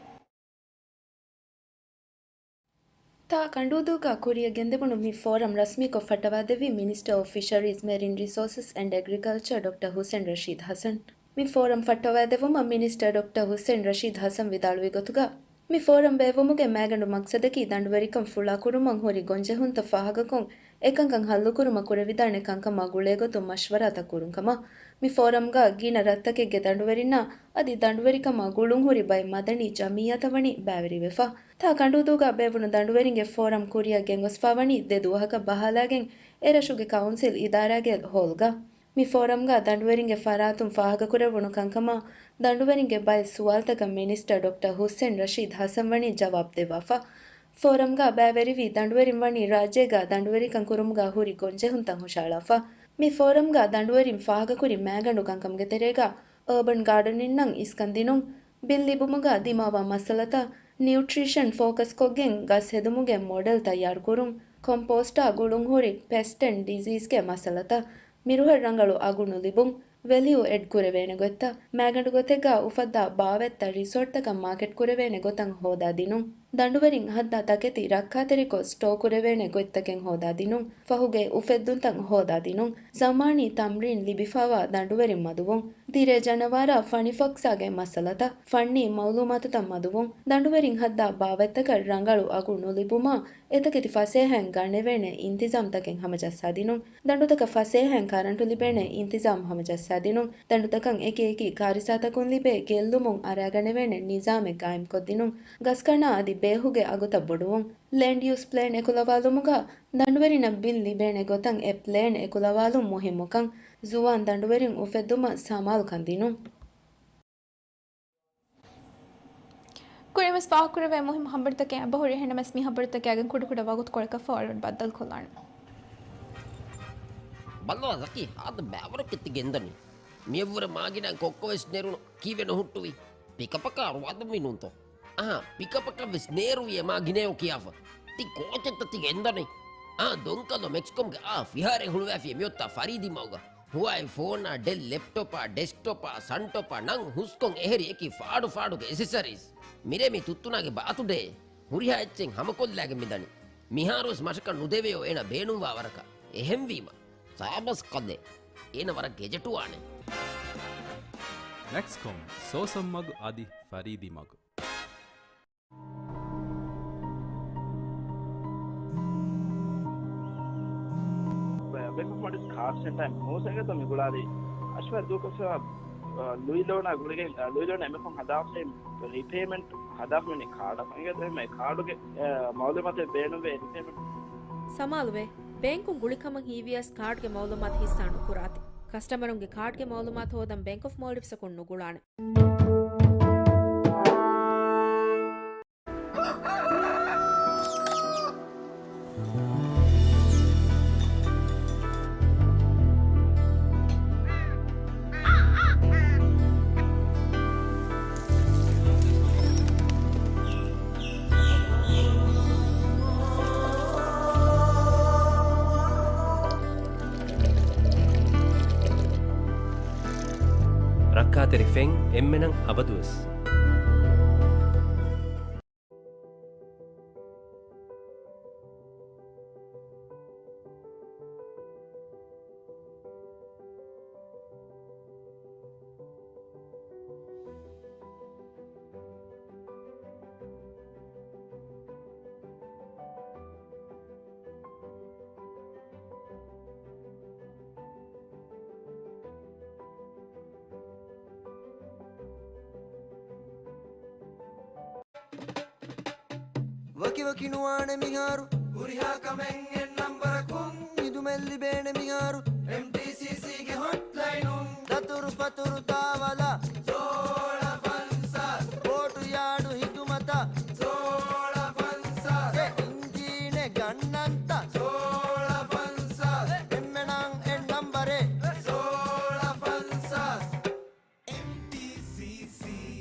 ތާ ކަނޑޫދޫގަ ކުރިޔަށް ގެންދެވުނު މި ފޯރަމް ރަސްމީކޮށް ފައްޓަވާދެއްވީ މިނިސްޓަރ އޮފް ފިޝަރީޒް، މެރިން ރިސޯސަސް އެންޑް އެގްރިކަލްޗަރ ޑޮކްޓަރ ހުސެން ރަޝީދް ހަސަން. މި ފޯރަމް ފައްޓަވާދެއްވުމަށް މިނިސްޓަރ ޑޮކްޓަރ ހުސެން ރަޝީދް ހަސަން ވިދާޅުވި ގޮތުގަ، މި ފޯރަމް ބޭއްވުމުގެ މައިގަނޑު މަޤްޞަދަކީ ދަނޑުވެރިކަން ފުޅާކުރުމަށް ހުރި ގޮންޖެހުންތައް ފާހަގަކޮށް، އެކަންކަން ހައްލުކުރުމަށް ކުރެވިދާނެ ކަންކަމާ ގުޅޭގޮތުން މަޝްވަރާތައް ކުރުން ކަމަށް. މި ފޯރަމްގަ ގިނަ ރަށްތަކެއްގެ ދަނޑުވެރިންނާ އަދި ދަނޑުވެރިކަމާ ގުޅުންހުރި ބައެއް މަދަނީ ޖަމިއްޔާތައް ވަނީ ބައިވެރިވެފަ. ތާ ކަނޑޫދޫގަ ބޭއްވުނު ދަނޑުވެރިންގެ ފޯރަމް ކުރިއަށް ގެންގޮސްފާވަނީ ދެ ދުވަހަކަށް ބަހާލާގެން އެރަށުގެ ކައުންސިލް އިދާރާގެ ހޯލްގަ. މި ފޯރަމްގަ ދަނޑުވެރިންގެ ފަރާތުން ފާހަގަކުރެވުނު ކަންކަމާ، ދަނޑުވެރިންގެ ބައެއް ސުވާލުތަކަށް މިނިސްޓަރ ޑޮކްޓަރ ހުސެން ރަޝީދް ހަސަން ވަނީ ޖަވާބު ދެއްވާފަ. ފޯރަމްގަ ބައިވެރިވި ދަނޑުވެރިން ވަނީ ރާއްޖޭގަ ދަނޑުވެރިކަން ކުރުމުގަ ހުރި ގޮންޖެހުންތައް ހުށަހަޅާފަ. މި ފޯރަމްގަ ދަނޑުވެރިން ފާހަގަކުރި މައިގަނޑު ކަންކަމުގެ ތެރޭގަ، އާބަން ގާޑަނިންއަށް އިސްކަން ދިނުން، ބިލް ލިބުމުގަ ދިމާވާ މައްސަލަތައް، ނިއުޓްރިޝަން ފޯކަސްކޮށްގެން ގަސް ހެދުމުގެ މޮޑެލް ތައްޔާރުކުރުން، ކޮމްޕޯސްޓާ ގުޅުންހުރި ޕެސްޓް އެންޑް ޑިޒީޒްގެ މައްސަލަތައް، މިރުހަށް ރަނގަޅު އަގު ނުލިބުން، ވެލިއު އެޑް ކުރެވޭނެ ގޮތްތައް، މައިގަނޑު ގޮތެއްގަ އުފައްދާ ބާވަތްތައް ރިސޯޓްތަކަށް މާކެޓް ކުރެވޭނެ ގޮތަށް ހޯދާ ދިނުން، ދަނޑުވެރިން ހައްދާ ތަކެތި ރައްކާތެރިކޮށް ސްޓޯ ކުރެވޭނެ ގޮތްތަކެއް ހޯދާ ދިނުން، ފަހުގެ އުފެއްދުންތައް ހޯދާ ދިނުން، ޒަމާނީ ތަމްރީން ލިބިފައިވާ ދަނޑުވެރިން މަދުވުން، ދިރޭ ޖަނަވާރާ ފަނިފަކްސާގެ މައްސަލަތައް، ފަންނީ މައުލޫމާތުތައް މަދުވުން، ދަނޑުވެރިން ހައްދާ ބާވަތްތަކަށް ރަނގަޅު އަގު ނުލިބުމާ، އެތަކެތި ފަސޭހައިން ގަނެވޭނެ އިންތިޒާމްތަކެއް ހަމަޖައްސާދިނުން، ދަނޑުތަކަށް ފަސޭހައިން ކަރަންޓު ލިބޭނެ އިންތިޒާމް ހަމަޖައްސާދިނުން، ދަނޑުތަކަށް އެކި އެކި ކާރިސާތަކުން ލިބޭ ގެއްލުމުން އަރާގަނެވޭނެ ނިޒާމެއް ގާއިމްކޮށްދިނުން، ގަސްކަނާ އަދި ބޭހުގެ އަގުތައް ބޮޑުވުން، ލޭންޑް ޔޫސް ޕްލޭން އެކުލަވާލުމުގަ ދަނޑުވެރިންނަށް ބިލް ލިބޭނެ ގޮތަށް އެ ޕްލޭން އެކުލަވާލުން މުހިއްމުކަން، ޒުވާން ދަނޑުވެރިން އުފެއްދުމަށް ސަމާލުކަން ދިނުން. ކުރިންވެސް ފާހަގަކުރެވޭ މުހިއްމު ހަބަރުތަކެއް އެބަހުރި. އެހެންނަމަވެސް މި ހަބަރުތަކާގެން ކުޑަކުޑަ ވަގުތުކޮޅަކަށް ފަހު އަޅުން ބައްދަލުކޮށްލާނަން. ބައްލަވާ ޒަކީ، ހާދަ ބައިވަރު ކެތި ގެންދަނީ. މިއަށްވުރެ މާގިނަ ކޮއްކޮވެސް ނެރުނު ކީއްވެ ނުހުއްޓުވީ؟ ޕިކަޕަކާ ރުވާދުންވީ ނޫންތޯ؟ އަހާ، ޕިކަޕަކަށްވެސް ނޭރުވި އެ މާގިނައޯ ކިޔާފަ. ތި ކޯޗެއްތަ ތި ގެންދަނީ؟ އާ، ދޮންކަލޯ މެކްސްކޮމްގެ އާ ފިހާރައެއް ހުޅުވައިފި މިއޮތާ ފަރީދީ މަގުގަ. ހުވާއި ފޯނާ، ޑެލް ލެޕްޓޮޕާ، ޑެސްކްޓޮޕާ، ސަންޓޮޕާ ނަން ހުސްކޮން އެހެރި އެކި ފާޑު ފާޑުގެ އެސެސަރީސް. މިރޭ މި ތުއްތުނާގެ ބާތުޑޭ. ހުރިހާ އެއްޗެއް ހަމަކޮށްލާގެން މިދަނީ. މިހާރުވެސް މަށަކަށް ނުދެވެޔޯ އޭނަ ބޭނުންވާ ވަރަކަށް. އެހެންވީމަ. ސާބަސް ކަލޭ. އޭނަ ވަރަށް ގެޖެޓުވާނެ. މެކްސްކޮމް، ސޯސަން މަގު އަދި ފަރީދީ މަގު. ބޭންކް އޮފް މޯލްޑިވްސް ކާޑް ސެންޓަރ އިން ހޯސަގަތަ މި ގުޅާލީ. އަޝްވާ ދޫކޮށްފަ، އަ، ލުއި ލޯނާ ގުޅިގެން، އަ، ލުއި ލޯނާ އެމެފުން ހަދާފައި ރީޕޭމެންޓް ހަދާފަ މި ކާޑަށް އިނގޭތޯ އެހެންމެ ކާޑުގެ، އަ، މައުލޫމާތެއް ބޭނުންވޭ ރީޕޭމެންޓް. ސަމާލުވޭ، ބޭންކުން ގުޅި ކަމަށް ހީވިޔަސް ކާޑްގެ މައުލޫމާތު ހިއްސާ ނުކުރާތި. ކަސްޓަމަރުންގެ ކާޑްގެ މައުލޫމާތު ހޯދަން ބޭންކް އޮފް މޯލްޑިވްސްއަކުން ނުގުޅާނެ. ތެރި ފެން އެންމެނަށް އަބަދުވެސް. ވަކިވަކި ނުވާނެ މިހާރު، ހުރިހާ ކަމެއް އެއް ނަންބަރަކުން. ހިދުމަތް ލިބޭނެ މިހާރު، އެމްޓީސީސީގެ ހޮޓްލައިނުން. ދަތުރު ފަތުރު ދާވަލާ، ސޯޅަ ފަންސާސް. ބޯޓު ޔާޑު ހިދުމަތަށް، ސޯޅަ ފަންސާސް. އެ އިންޖީނެއް ގަންނަންތަ، ސޯޅަ ފަންސާސް. އެންމެނަށް އެއް ނަންބަރެއް، ސޯޅަ ފަންސާސް.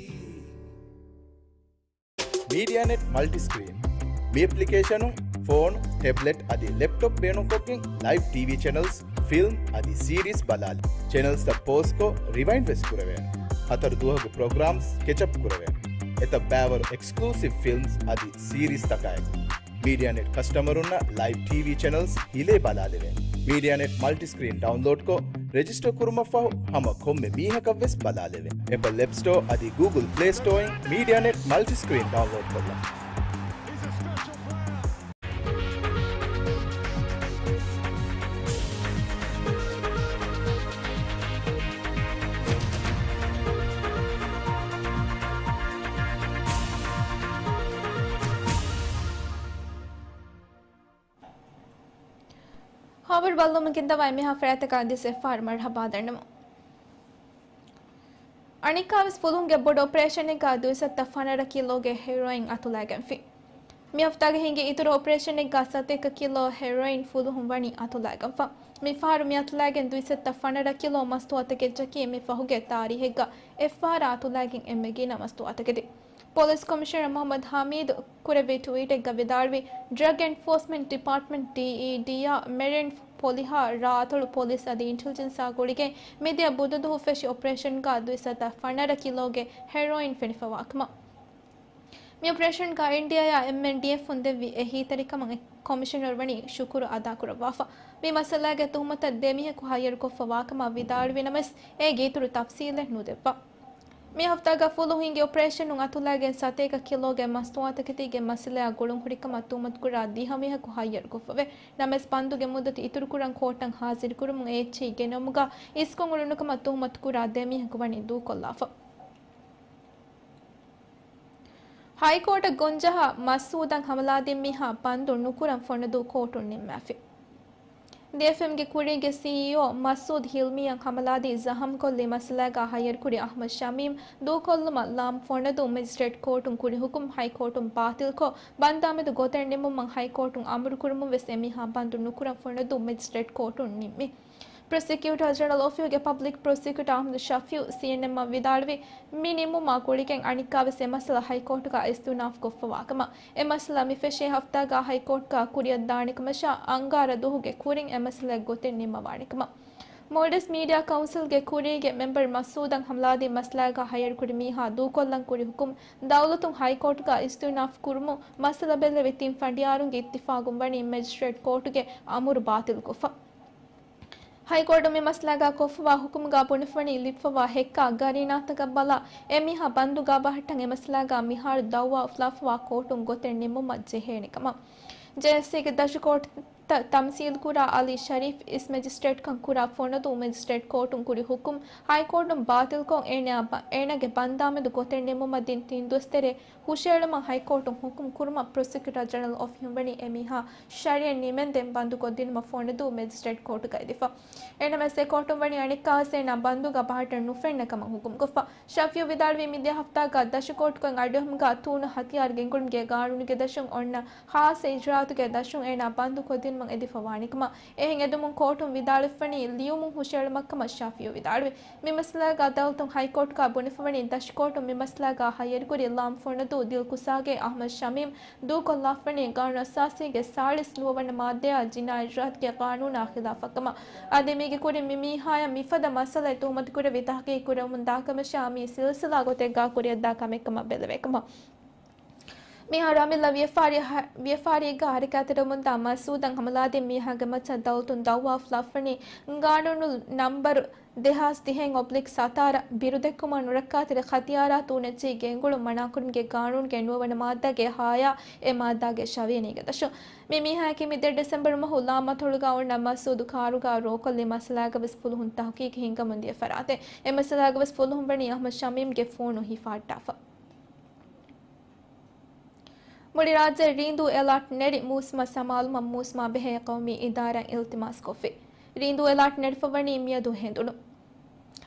މީޑިއާނެޓް މަލްޓިސްކްރީން. މި އެޕްލިކޭޝަނުން ފޯނު، ޓެބްލެޓް އަދި ލެޕްޓޮޕް ބޭނުންކޮށްގެން ލައިވް ޓީވީ ޗެނަލްސް، ފިލްމް އަދި ސީރީސް ބަލާލި. ޗެނަލްސްތައް ޕޯސްކޮށް ރިވައިންޑް ވެސް ކުރެވޭނެ. ހަތަރު ދުވަހުގެ ޕްރޮގްރާމްސް ކެޗަޕް ކުރެވޭނެ. އެތައް ބައިވަރު އެކްސްކްލޫސިވް ފިލްމްސް އަދި ސީރީސްތަކާއެކު. މީޑިއާނެޓް ކަސްޓަމަރުންނަށް ލައިވް ޓީވީ ޗެނަލްސް ހިލޭ ބަލާލެވޭނެ. މީޑިއާނެޓް މަލްޓިސްކްރީން ޑައުންލޯޑްކޮށް، ރެޖިސްޓަރ ކުރުމަށްފަހު ހަމަ ކޮންމެ މީހަކަށްވެސް ބަލާލެވޭ. އެޕަލް އެޕް ސްޓޯ އަދި ގޫގުލް ޕްލޭ ސްޓޯއިން މީޑިއާނެޓް މަލްޓިސްކްރީން ޑައުންލޯޑް ކޮށްލަން. ހާވަރު ބައްލަވުމުގެ ދަވާ އެންމެހާ ފަރާތްތަކަށް އަދިވެސް އެފްއާރް މަރުޙަބާ ދަންނަވަން. އަނެއްކާވެސް ފުލުހުންގެ ބޮޑު އޮޕަރޭޝަނެއްގަ ދުއިސައްތަ ފަނަރަ ކިލޯގެ ހެރޯއިން އަތުލައިގެންފި. މި ހަފްތާގެ ހިނގި އިތުރު އޮޕަރޭޝަނެއްގަ ސަތޭކަ ކިލޯ ހެރޯއިން ފުލުހުން ވަނީ އަތުލައިގެންފަ. މިފަހަރު މި އަތުލައިގެން ދުއިސައްތަ ފަނަރަ ކިލޯ މަސްތުވާތަކެއް ޖެއްކި މި ފަހުގެ ތާރީހެއްގަ އެފްއާރް އަތުލައިގެން އެންމެ ގިނަ މަސްތުވާތަކެތި. ޕޮލިސް ކޮމިޝަނަރ މުޙައްމަދު ޙަމީދު ކުރެއްވި ޓްވީޓެއްގަ ވިދާޅުވީ، ޑްރަގް އެންފޯސްމަންޓް ޑިޕާޓްމަންޓް، ޑީއީޑީ، އާ، މެރިން ޕޮލިހާ، ރާއަތޮޅު ޕޮލިސް އަދި އިންޓެލިޖެންސްއާ ގުޅިގެން މިދިޔަ ބުދަ ދުވަހު ފެށި އޮޕަރޭޝަންގަ ދުއިސައްތަ ފަނަރަ ކިލޯގެ ހެރޯއިން ފެނިފަވާކަމަށް. މި އޮޕަރޭޝަންގަ އެންޑީއާއިއާ އެމްއެންޑީއެފުން ދެއްވި އެހީތެރިކަމަށް ކޮމިޝަނަރު ވަނީ ޝުކުރު އަދާކުރައްވާފަ. މި މައްސަލާގެ ތުހުމަތަށް ދެ މީހަކު ހައްޔަރުކޮށްފަވާކަމަށް ވިދާޅުވި ނަމަވެސް، އޭގެ އިތުރު ތަފްސީލެއް ނުދެއްވާ. މި ހަފްތާގަ ފުލުހުންގެ އޮޕަރޭޝަނުން އަތުލައިގެން ސަތޭކަ ކިލޯގެ މަސްތުވާތަކެތީގެ މައްސަލަޔާ ގުޅުންހުރިކަމަށް ތުހުމަތުކުރާ ދިހަ މީހަކު ހައްޔަރުކޮށްފަވޭ. ނަމަވެސް ބަންދުގެ މުއްދަތު އިތުރުކުރަން ކޯޓަށް ހާޒިރުކުރުމުން އެއެޗްއީ ގެނައުމުގަ އިސްކޮށް އުޅުނުކަމަށް ތުހުމަތުކުރާ ދެ މީހަކު ވަނީ ދޫކޮށްލާފަ. ހައިކޯޓަށް ގޮންޖަހާ މަސްއޫދަށް ހަމަލާދިން މީހާ ބަންދު ނުކުރަން ފޮނަދޫ ކޯޓުން ނިންމާފި. ދިއެފްއެމްގެ ކުރީގެ ސީއީއޯ މަސްއޫދު ހިލްމީއަށް ހަމަލާދީ ޒަހަމްކޮށްލި މައްސަލާގަ ހައްޔަރުކުރި އަޙްމަދު ޝަމީމް ދޫކޮށްލުމަށް ލާމް ފޮނަދޫ މެޖިސްޓްރޭޓް ކޯޓުން ކުރި ހުކުމް ހައިކޯޓުން ބާތިލްކޮށް، ބަންދާމެދު ގޮތެއް ނިމުމަށް ހައިކޯޓުން އަމުރުކުރުމުން ވެސް އެމީހާ ބަންދު ނުކުރަން ފޮނަދޫ މެޖިސްޓްރޭޓް ކޯޓުން ނިންމި. ޕްރޮސިކިއުޓާ ޖެނެރަލް އޮފީހުގެ ޕަބްލިކް ޕްރޮސިކިއުޓާ އަޙްމަދު ޝަފީއު ސީއެންއެމްއަށް ވިދާޅުވީ، މި ނިމުމާ ގުޅިގެން އަނެއްކާވެސް އެ މައްސަލަ ހައިކޯޓުގަ އިސްތިއުނާފް ކޮށްފަވާކަމަށް. އެ މައްސަލަ މި ފެށޭ ހަފްތާގަ ހައިކޯޓްގަ ކުރިއަށް ދާނެކަމަށާ، އަންގާރަ ދުވަހުގެ ކުރިން އެ މައްސަލަ ގޮތެއް ނިންމަވާނެކަމަށް. މޯލްޑިވްސް މީޑިއާ ކައުންސިލްގެ ކުރީގެ މެމްބަރު މަސްއޫދަށް ހަމަލާދީ މައްސަލާގަ ހައްޔަރުކުރި މީހާ ދޫކޮށްލަން ކުރި ހުކުމް ދައުލަތުން ހައިކޯޓުގަ އިސްތިއުނާފް ކުރުމުން މައްސަލަ ބެއްލެވި ތިން ފަނޑިޔާރުންގެ އިއްތިފާގުން ވަނީ މެޖިސްޓްރޭޓް ކޯޓުގެ އަމުރު ބާތިލްކޮށްފަ. ހައިކޯޓު މި މައްސަލާގަ ކޮށްފަވާ ހުކުމުގަ ބުނެފަވަނީ ލިބިފަވާ ހެއްކާ ގަރީނާތަކަށް ބަލާ، އެމީހާ ބަންދުގަ ބަހައްޓަން އެ މައްސަލާގަ މިހާރު ދައުވާ އުފުލާފަވާ ކޯޓުން ގޮތެއް ނިމުމަށް ޖެހޭނެ ކަމަށް. ޖޭއެސްސީގެ ދަށު ކޯޓުތައް ތަމްސީލްކުރާ އަލީ ޝަރީފް އިސް މެޖިސްޓްރޭޓްކަން ކުރާ ފޮނަދޫ މެޖިސްޓްރޭޓް ކޯޓުން ކުރި ހުކުމް ހައިކޯޓުން ބާތިލްކޮށް، އޭނާ ބަ-، އޭނާގެ ބަންދާމެދު ގޮތެއް ނިމުމަށް ދިން ތިން ދުވަސް ތެރޭ ހުށައެޅުމަށް ހައިކޯޓުން ހުކުމް ކުރުމަށް ޕްރޮސިކިއުޓާ ޖެނެރަލް އޮފީހުން ވަނީ އެމީހާ ޝަރީއަތް ނިމެންދެން ބަންދުކޮށްދިނުމަށް ފޮނަދޫ މެޖިސްޓްރޭޓް ކޯޓުގައި ދީފަ. އެނަމަސް އެ ކޯޓުން ވަނީ އަނެއްކާވެސް އޭނާ ބަންދުގަ ބަހައްޓަން ނުފެންނަ ކަމަށް ހުކުމްކޮށްފަ. ޝަފީއު ވިދާޅުވީ މިދިޔަ ހަފްތާގަ ދަށު ކޯޓުގައި އަޑުއެހުމުގަ ތޫނު ހަތިޔާރު ގެންގުޅުމުގެ ގާނޫނުގެ ދަށުން އޮންނަ ޚާއްޞަ އިޖުރާއަތުގެ ދަށުން އޭނާ ބަންދުކޮށްދިނުމަށް އެދިފަވާނެކަމަށް އެހެން އެދުމުން ކޯޓުން ވިދާޅުވެފަވަނީ ލިޔުމުން ހުށައެޅުމަށްކަމަށް ޝާފިއު ވިދާޅުވި. މި މައްސަލާގަ އަދާލަތުން ހައިކޯޓުގަ ބުނެފަވަނީ ދަށުކޯޓުން މި މައްސަލާގަ ހައްޔަރުކުރި ލާމް ފޮނަދޫ ދިލްކުސާގެ އަހްމަދު ޝަމީމް ދޫކޮށްލާފަވަނީ ގާނޫނު އަސާސީގެ ސާޅީސް ނުވަވަނަ މާއްދަޔާ ޖިނާއީ ޖުރުއްމަތުގެ ގާނޫނާ ޚިލާފަށްކަމަށް. އަދި މީގެ ކުރިން މި މީހާޔަށް މިފަދަ މައްސަލައެއް ތުހުމަތުކުރެވި ތަހުގީގު ކުރެވެމުންދާ ކަމަށާ މީ ސިލްސިލާ ގޮތެއްގަ ކުރިއަށްދާ ކަމެއްކަމަށް ބެލެވޭ ކަމަށް. މިހާރު އަމިއްލަ ވިޔަފާރި ހަ-، ވިޔަފާރީގަ ހަރަކާތްތެރިވަމުންދާ މައްސޫދަށް ހަމަލާދިން މީހާގެ މައްޗަށް ދައުލަތުން ދައުވާ އުފުލާފަވަނީ ގާނޫނު ނަމްބަރު ދެހާސް ތިހެން އޮބްލިކް ސަތާރަ ބިރުދެއްކުމަށް ނުރައްކާތެރި ހަތިޔާރާ ތޫނައްޗިހި ގެންގުޅުން މަނާކުރުމުގެ ގާނޫނުގެ ނުވަވަނަ މާއްދާގެ ހާޔާ އެ މާއްދާގެ ޝަވިޔަނީގެ ދަށުން. މި މީހާޔަކީ މި ދެ ޑިސެމްބަރު މަހު ލާމަތޮޅުގަ އޮންނަ މައްސޫދު ކާރުގަ ރޯކޮށްލި މައްސަލާގަ ވެސް ފުލުހުން ތަހުގީގު ހިންގަމުންދިޔަ ފަރާތެއް. އެ މައްސަލާގަ ވެސް ފުލުހުން ވަނީ އަހްމަދު ޝަމީމްގެ ފޯނު ހިފާއްޓާފަ. މުޅި ރާއްޖެ ރީނދޫ އެލާޓް ނެރި މޫސުމަށް ސަމާލުމަށް މޫސުމާ ބެހޭ ޤައުމީ އިދާރާއިން އިލްތިމާސް ކޮށްފި. ރީނދޫ އެލާޓް ނެރިފަ ވަނީ މިއަދު ހެނދުނު.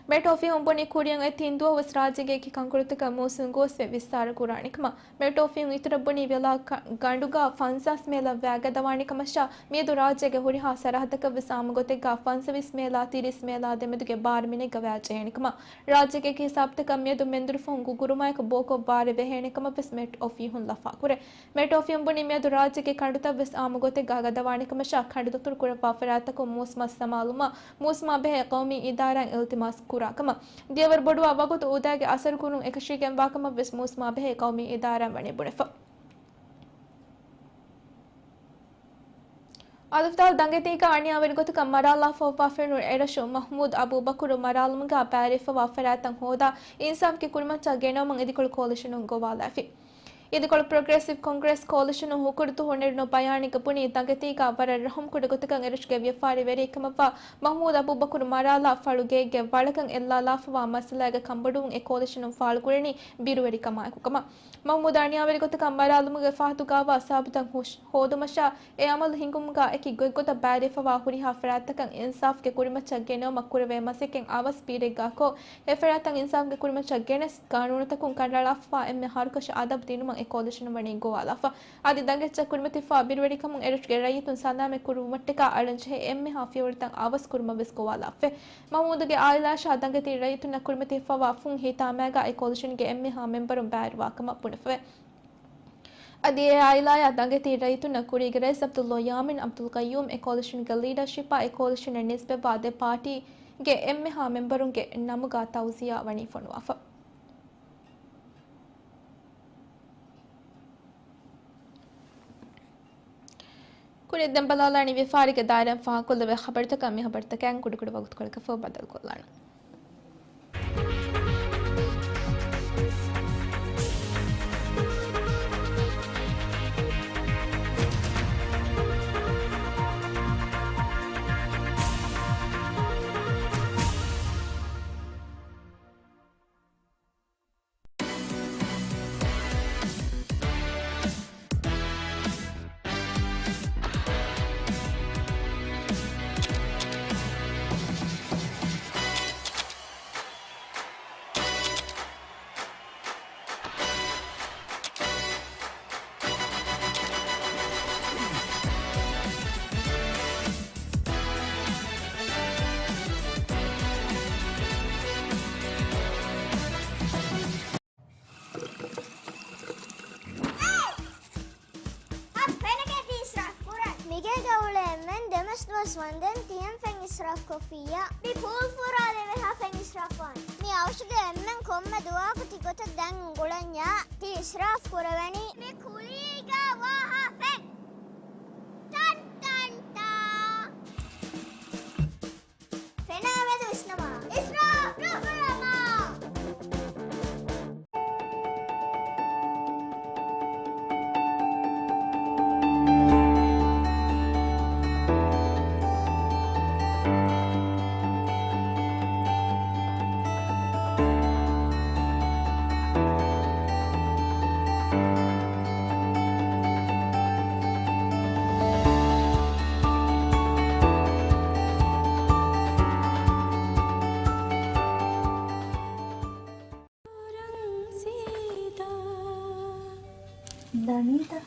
މެޓް އޮފީހުން ބުނި ކުރިއަށް އޮތް ތިން ދުވަހު ވެސް ރާއްޖޭގެ އެކި ކަންކޮޅުތަކަށް މޫސުން ގޯސްވެ ވިއްސާރަ ކުރާނެ ކަމަށް. މެޓް އޮފީހުން އިތުރަށް ބުނީ ވެލާ ކަ-، ގަނޑުގަ ފަންސާސް މޭލާ ވައިގަދަވާނެ ކަމަށާ މިއަދު ރާއްޖޭގެ ހުރިހާ ސަރަހައްދަކަށް ވެސް އާއްމު ގޮތެއްގަ ފަންސަވީސް މޭލާ ތިރީސް މޭލާ ދެމެދުގެ ބާރު މިނެއްގަ ވައި ޖެހޭނެ ކަމަށް. ރާއްޖޭގެ އެކި ހިސާބުތަކަށް މިއަދު މެންދުރުފަހުން ގުގުރުމާއެކު ބޯކޮށް ބާރެއް ވެހޭނެ ކަމަށް ވެސް މެޓް އޮފީހުން ލަފާކުރޭ. މެޓް އޮފީހުން ބުނީ މިއަދު ރާއްޖޭގެ ކަނޑުތައް ވެސް އާއްމު ގޮތެއްގަ ގަދަވާނެ ކަމަށާ ކަނޑުދަތުރު ކުރައްވާ ފަރާތްތަކުން މޫސުމަށް ސަމާލުމަށް މޫސުމާ ބެހޭ ޤައުމީ އިދާރާއިން އިލްތިމާސް ކުރާ ކަމަށް. ދިޔަވަރު ބޮޑުވާ ވަގުތު އުދާގެ އަސަރު ކުރުން އެކަށީގެންވާ ކަމަށް ވެސް މޫސުމާ ބެހޭ ޤައުމީ އިދާރާއިން ވަނީ ބުނެފަ. އަލިފްދާލް ދަނގެތީގަ އަނިޔާވެރި ގޮތަކަށް މަރާލާފައިވާ ފެނުނު އެރަށު މަޙްމޫދު އަބޫބަކުރު މަރާލުމުގަ ބައިވެރިވެފައިވާ ފަރާތްތައް ހޯދާ އިންސާފުގެ ކުރިމައްޗަށް ގެނައުމަށް އިދިކޮޅު ކޯލިޝަނުން ގޮވާލައިފި. އިދިކޮޅު ޕްރޮގްރެސިވް ކޮންގްރެސް ކޯލިޝަނުން ހުކުރު ދުވަހު ނެރުނު ބަޔާނެއްގަ ބުނީ ދަނގެތީގަ ވަރަށް ރަޙުމް ކުޑަ ގޮތަކަށް އެރަށުގެ ވިޔަފާރި ވެރިއެއް ކަމަށްވާ މަޙްމޫދު އަބޫބަކުރު މަރާލާ ފަޅު ގެއެއްގެ ވަޅަކަށް އެއްލާލާފައިވާ މައްސަލައިގަ ކަންބޮޑުވުން އެ ކޯލިޝަނުން ފާޅުކުރަނީ ބިރުވެރިކަމާއެކު ކަމަށް. މަޙްމޫދު އަނިޔާވެރި ގޮތަކަށް މަރާލުމުގެ ފަހަތުގައިވާ ސަބަބުތައް ހުށް-، ހޯދުމަށާ އެ އަމަލު ހިނގުމުގަ އެކި ގޮތްގޮތަށް ބައިވެރިވެފައިވާ ހުރިހާ ފަރާތްތަކަށް އިންސާފުގެ ކުރިމައްޗަށް ގެނައުމަށް ކުރެވޭ މަސައްކަތް އަވަސް ބީރެއްގާކޮށް، އެ ފަރާތްތައް އިންސާފުގެ ކުރިމައްޗަށް ގެނެސް، ގާނޫނުތަކުން ކަނޑައަޅާފައިވާ އެންމެ ހަރުކަށި އަދަބު ދިނުމަށް އެ ކޯލިޝަނުން ވަނީ ގޮވާލާފަ. އަދި ދަނގެއްޗަށް ކުރިމަތިވެފައިވާ ބިރުވެރިކަމުން އެރަށުގެ ރައްޔިތުން ސަލާމަތް ކުރުވުމަށްޓަކާ އަޅަންޖެހޭ އެންމެހާ ފިޔަވަޅުތައް އަވަސް ކުރުމަށް ވެސް ގޮވާލާފައި. މަޙްމޫދުގެ އާއިލާއަށާ ދަނގެތި ރައްޔިތުންނަށް ކުރިމަތިވެފައިވާ ފުން ހިތާމައިގަ އެ ކޯލިޝަންގެ އެންމެހާ މެމްބަރުން ބައިވެރިވާ ކަމަށް ބުނެފަވޭ. އަދި އެ އާއިލާއާ ދަނގެތި ރައްޔިތުންނަށް ކުރީގެ ރައީސް ޢަބްދުﷲ ޔާމީން ޢަބްދުލްޤައްޔޫމް އެ ކޯލިޝަންގެ ލީޑަރޝިޕާ އެ ކޯލިޝަނަށް ނިސްބަތްވާ ދެ ޕާޓީގެ އެންމެހާ މެމްބަރުންގެ ނަމުގަ ތައުޒިޔާ ވަނީ ފޮނުވާފަ. ކުރިއަށް ދެން ބަލާލާނީ ވިޔަފާރީގެ ދާއިރާއިން ފާހަގަކޮށްލެވޭ ޚަބަރުތަކަށް. މި ޚަބަރުތަކާއިން ކުޑަކުޑަ ވަގުތުކޮޅަކަށްފަހު ބައްދަލުކޮށްލާނަން. އަދި ފެނަކޭ ތި އިސްރާފް ކުރަން. މިގޭގަ އުޅޭ އެންމެން ދެމަސް ދުވަސް ވަންދެން ތިހެން ފެން އިސްރާފް ކޮށްފިއްޔާ. މި ޕޫލް ފުރާލެވޭހާ ފެން އިސްރާފް ވާން. މި އަވަށުގެ އެންމެން ކޮންމެ ދުވަހަކު ތި ގޮތަށް ދެން އުނގުޅަންޏާ. ތި އިސްރާފް ކުރެވެނީ. މި ކުލީގަ ވާހާ ފެން. ޓަން ޓަން ޓާ. ފެނާ މެދު ވިސްނަމާ. އިސްރާފް ނުކުރަމާ. ދަނީތަ؟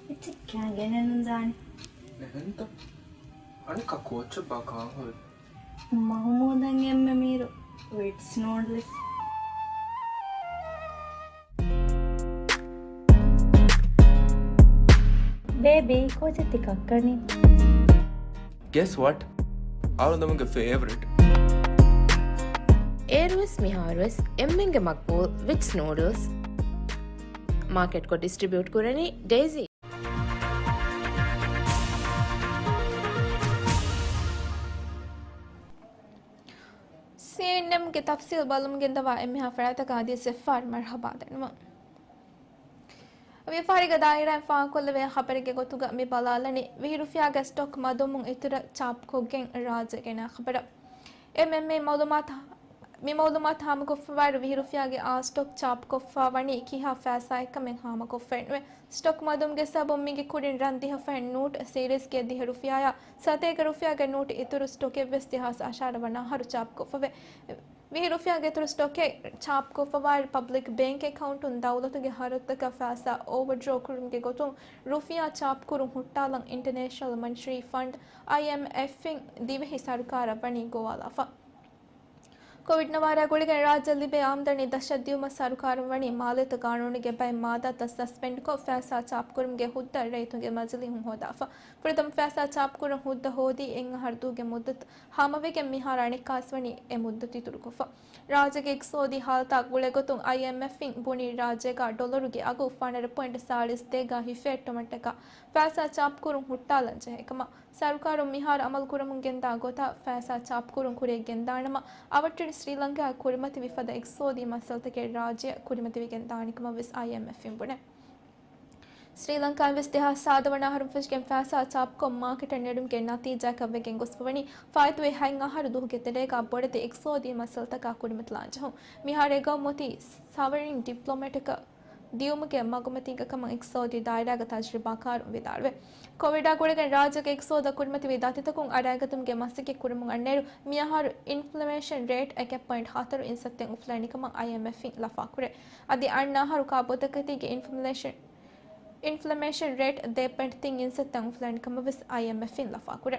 އެއްޗެއް ކާ ގެނެއް ނުދާނެ. އެހެންތަ؟ އަނެއްކާ ކޯއްޗެއްބާ ކާން ހުރީ؟ މަހުމޫދަށް އެންމެ މީރު ވިޓްސް ނޫޑްލްސް. ބޭބީ، ކޯޗެއް ތި ކައްކަނީ؟ Guess what? އަޅުގަނޑުގެ ފޭވަރިޓް. އޭރުވެސް މިހާރުވެސް އެންމެންގެ މަގްބޫލް ވިޓްސް ނޫޑްލްސް. މާކެޓްކޮށް ޑިސްޓްރިބިއުޓް ކުރަނީ ޑޭޒީ. ސީއެންއެމްގެ ތަފްސީލް ބަލަމުން ގެންދަވާ އެންމެހާ ފަރާތަކަށް އަދިވެސް އެއްފަހަރު މަރުޙަބާ ދަންނަވަން. ވިޔަފާރީގެ ދާއިރާއިން ފާހަގަކޮށްލެވޭ ޚަބަރެއްގެ ގޮތުގަ މި ބަލާލަނީ، ވިހި ރުފިޔާގެ ސްޓޮކް މަދުވުމުން އިތުރަށް ޗާޕްކޮށްގެން ރާއްޖެ ގެނައި ޚަބަރަށް. އެމްއެމްއޭ މައުލޫމާތު، މި މައުލޫމާތު ހާމަކޮށްފަވާއިރު، ވިހި ރުފިޔާގެ އާ ސްޓޮކް ޗާޕްކޮށްފަ ވަނީ ކިހާ ފައިސާއެއްކަމެއް ހާމަކޮށްފައެއްނުވޭ. ސްޓޮކް މަދުވުމުގެ ސަބަބުން މީގެ ކުރިން ރަން ދިހަ ފަހެއް ނޫޓް ސީރީޒްގެ ދިހަ ރުފިޔާއާ ސަތޭކަ ރުފިޔާގެ ނޫޓް އިތުރު ސްޓޮކެއްވެސް ދެހާސް އަށާރަ ވަނަ އަހަރު ޗާޕްކޮށްފަވޭ. ވިހި ރުފިޔާގެ އިތުރު ސްޓޮކެއް ޗާޕްކޮށްފަވާއިރު، ޕަބްލިކް ބޭންކް އެކައުންޓުން ދައުލަތުގެ ޚަރަދުތަކަށް ފައިސާ އޯވަރޑްރޯ ކުރުމުގެ ގޮތުން ރުފިޔާ ޗާޕްކުރުން ހުއްޓާލަން އިންޓަނޭޝަނަލް މަނިޓަރީ ފަންޑް، އައިއެމްއެފް، އިން ދިވެހި ސަރުކާރަށް ވަނީ ގޮވާލާފަ. ކޮވިޑް ނަވާރާ ގުޅިގެން ރާއްޖެ ލިބޭ އާމްދަނީ ދަށަށް ދިޔުމަށް ސަރުކާރުން ވަނީ މާލޭތު ގާނޫނުގެ ބައެއް މާދާތައް ސަސްޕެންޑްކޮށް، ފައިސާ ޗާޕްކުރުމުގެ ހުއްދަ ރައްޔިތުންގެ މަޖިލީހުން ހޯދާފަ. ފުރަތަމަ ފައިސާ ޗާޕްކުރުން ހުއްދަ ހޯދީ އެއް އަހަރު ދުވަހުގެ މުއްދަތު ހާމަވެގެން މިހާރު އަނެއްކާވެސް ވަނީ އެ މުއްދަތު އިތުރުކޮށްފަ. ރާއްޖޭގެ އިޤްތިޞާދީ ހާލަތާ ގުޅޭގޮތުން އައިއެމްއެފްއިން ބުނީ ރާއްޖޭގަ ޑޮލަރުގެ އަގު ފަނަރަ ޕޮއިންޓް ސާޅީސް ދޭއްގަ ހިފެހެއްޓުމަށްޓަކާ ފައިސާ ޗާޕްކުރުން ހުއްޓާލަން ޖެހޭ ކަމަށް. ސަރުކާރުން މިހާރު އަމަލުކުރަމުން ގެންދާ ގޮތަށް ފައިސާ ޗާޕްކުރުން ކުރިޔަށްގެންދާނަމަ، އަވަށްޓެރި ސްރީލަންކާއަށް ކުރިމަތިވި ފަދަ އިޤްތިޞާދީ މައްސަލަތަކެއް ރާއްޖެއަށް ކުރިމަތިވެގެންދާނެ ކަމަށް ވެސް އައިއެމްއެފްއިން ބުނޭ. ސްރީލަންކާއިން ވެސް ދެހާސް ސާދަ ވަނަ އަހަރުން ފެށިގެން ފައިސާ ޗާޕްކޮށް މާކެޓަށް ނެރުމުގެ ނަތީޖާއަކަށް ވެގެން ގޮސްފަވަނީ، ފާއިތުވި ހަތް އަހަރު ދުވަހުގެ ތެރޭގަ ބޮޑެތި އިޤްތިޞާދީ މައްސަލަތަކާ ކުރިމަތިލާން ޖެހުން. މިހާރު އެ ގައުމު އޮތީ ސަވަރިން ޑިޕްލޮމެޓަކަށް ދިޔުމުގެ މަގުމަތީގަ ކަމަށް އިޤްތިޞާދީ ދާއިރާގެ ތަޖުރިބާކާރުން ވިދާޅުވޭ. ކޮވިޑާ ގުޅިގެން ރާއްޖޭގެ އިޤްތިޞާދަށް ކުރިމަތިވި ދަތިތަކުން އަރައިގަތުމުގެ މަސައްކަތް ކުރަމުން އަންނައިރު، މިއަހަރު އިންފްލޭޝަން ރޭޓް އެކެއް ޕޮއިންޓް ހަތަރު އިންސައްތައިން އުފުލަނީ ކަމަށް އައިއެމްއެފްއިން ލަފާކުރޭ. އަދި އަންނަ އަހަރު ކާބޯތަކެތީގެ އިންފްލޭޝަން، އިންފްލޭޝަން ރޭޓް ދެ ޕޮއިންޓް ތިން އިންސައްތައިން އުފުލަނީ ކަމަށް ވެސް އައިއެމްއެފްއިން ލަފާކުރޭ.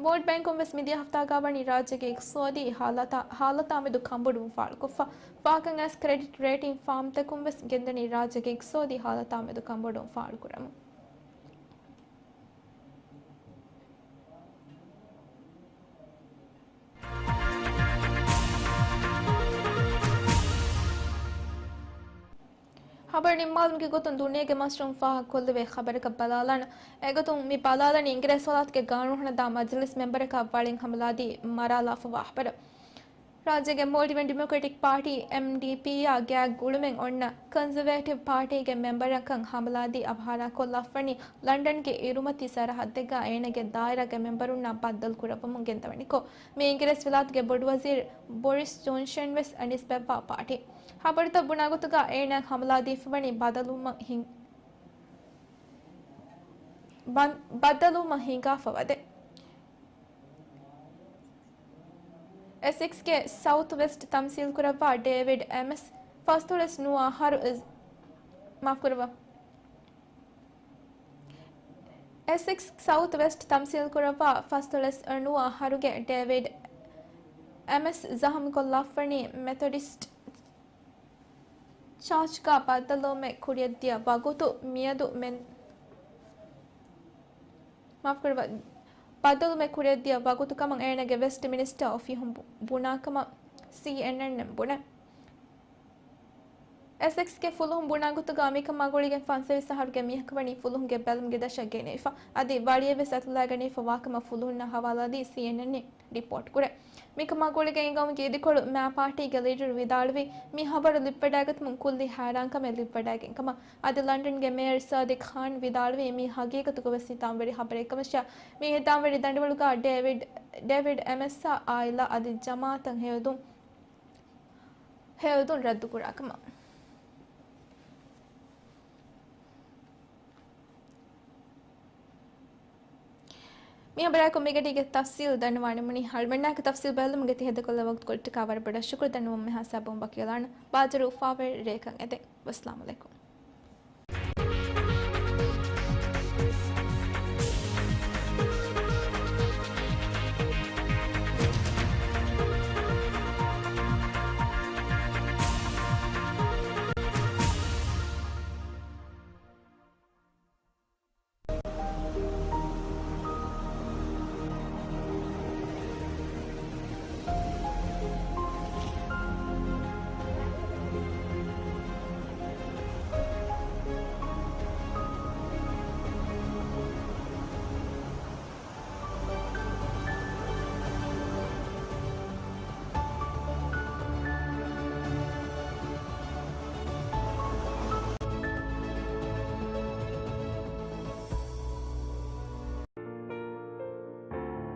ވޯލްޑް ބޭންކުން ވެސް މިދިޔަ ހަފްތާގަ ވަނީ ރާއްޖޭގެ އިޤްތިޞާދީ ހާލަތާ، ހާލަތާމެދު ކަނބޮޑުވުން ފާޅުކޮށްފަ. ފާކަން އައިސް ކްރެޑިޓް ރޭޓިން ފާމްތަކުން ވެސް ގެންދަނީ ރާއްޖޭގެ އިޤްތިޞާދީ ހާލަތާމެދު ކަނބޮޑުވުން ފާޅުކުރަމުން. ޚަބަރު ނިންމާލުމުގެ ގޮތުން ދުނިޔޭގެ މަސްރޫން ފާހަގަކޮށްލެވޭ ޚަބަރަކަށް ބަލާލާނަން. އެގޮތުން މި ބަލާލަނީ އިނގިރޭސި ވިލާތުގެ ގާނޫނު ހަނދާން މަޖިލިސް މެމްބަރަކާ ވަޅިން ހަމަލާދީ މަރާލާފަވާ ޚަބަރަށް. ރާއްޖޭގެ މޯލްޑިވިއަން ޑިމޮކްރެޓިކް ޕާޓީ، އެމްޑީޕީއާ ގާތް ގުޅުމެއް އޮންނަ ކޮންޒަވޭޓިވް ޕާޓީގެ މެމްބަރަކަށް ހަމަލާދީ އަވަހާރަކޮށްލާފަވަނީ ލަންޑަންގެ އިރުމަތީ ސަރަހައްދެއްގަ އޭނާގެ ދާއިރާގެ މެމްބަރުންނާ ބައްދަލުކުރައްވަމުން ގެންދަވަނިކޮށް، މި އިނގިރޭސި ވިލާތުގެ ބޮޑުވަޒީރު ބޮރިސް ޖޯންސަން ވެސް ނިސްބަތްވާ ޕާޓީ. ޚަބަރުތައް ބުނާގޮތުގަ އޭނާ ހަމަލާދީފަވަނީ ބައްދަލުވުމަށް ހިން-، ބަން-، ބައްދަލުވުމަށް ހިނގާފަ ވަދެ. އެސެކްސްގެ ސައުތު ވެސްޓް ތަމްސީލްކުރައްވާ ޑޭވިޑް އެމެސް ފަސްދޮޅަސް ނުވަ އަހަރު އިސް-، މާފުކުރައްވާ. އެސެކްސް ސައުތު ވެސްޓް ތަމްސީލްކުރައްވާ ފަސްދޮޅަސް ނުވަ އަހަރުގެ ޑޭވިޑް އެމެސް ޒަހަމްކޮށްލާފަވަނީ މެތޮޑިސްޓް ޗާޗްގަ ބައްދަލުވުމެއް ކުރިޔަށްދިޔަ ވަގުތު މިއަދު މެން-، މާފުކުރައްވާ، ބައްދަލުވުމެއް ކުރިޔަށްދިޔަ ވަގުތު ކަމަށް އޭނާގެ ވެސްޓް މިނިސްޓަރ އޮފީހުން ބު-، ބުނާ ކަމަށް ސީއެންއެންއިން ބުނޭ. އެސެކްސްގެ ފުލުހުން ބުނާ ގޮތުގަ މިކަމާ ގުޅިގެން ފަންސަވީސް އަހަރުގެ މީހަކު ވަނީ ފުލުހުންގެ ބެލުމުގެ ދަށަށް ގެނެވިފަ. އަދި ވަޅިއެއްވެސް އަތުލައިގަނެވިފަ ވާކަމަށް ފުލުހުންނާ ހަވާލާދީ ސީއެންއެންއިން ރިޕޯޓް ކުރޭ. މިކަމާ ގުޅިގެން އެ ގައުމުގެ އިދިކޮޅު މާ ޕާޓީގެ ލީޑަރު ވިދާޅުވީ، މި ހަބަރު ލިއްވަޑައިގަތުމުން ކުއްލި ހައިރާންކަމެއް ލިއްވަޑައިގެން ކަމަށް. އަދި ލަންޑަންގެ މޭޔަރ ސާދިޤް ޚާން ވިދާޅުވީ، މީ ހަގީގަތުގަ ވެސް ހިތާމަވެރި ޚަބަރެއް ކަމަށާ، މި ހިތާމަވެރި ދަނޑިވަޅުގަ ޑޭވިޑް، ޑޭވިޑް އެމެސްއާ އާއިލާ އަދި ޖަމާއަތަށް ހެޔޮއެދުން، ހެޔޮއެދުން ރައްދުކުރާ ކަމަށް. މި ހަބަރާއެކު މިގަޑީގެ ތަފްސީލް ދަންނަވާނަމުނީ. އަޅުގަނޑާއެކު ތަފްސީލް ބައްލަވުމުގެ ތި ހޭދަކޮށްލާ ވަގުތުކޮޅަށްޓަކާ ވަރަށް ބޮޑަށް ޝުކުރު ދަންނަވަމުން މިހާ ސާބުން ވަކިވެލާނަން. ބާޒަރު އުފާވެރި ރެއަކަށް އެދެން. ވައްސަލާމު ޢަލައިކުމް.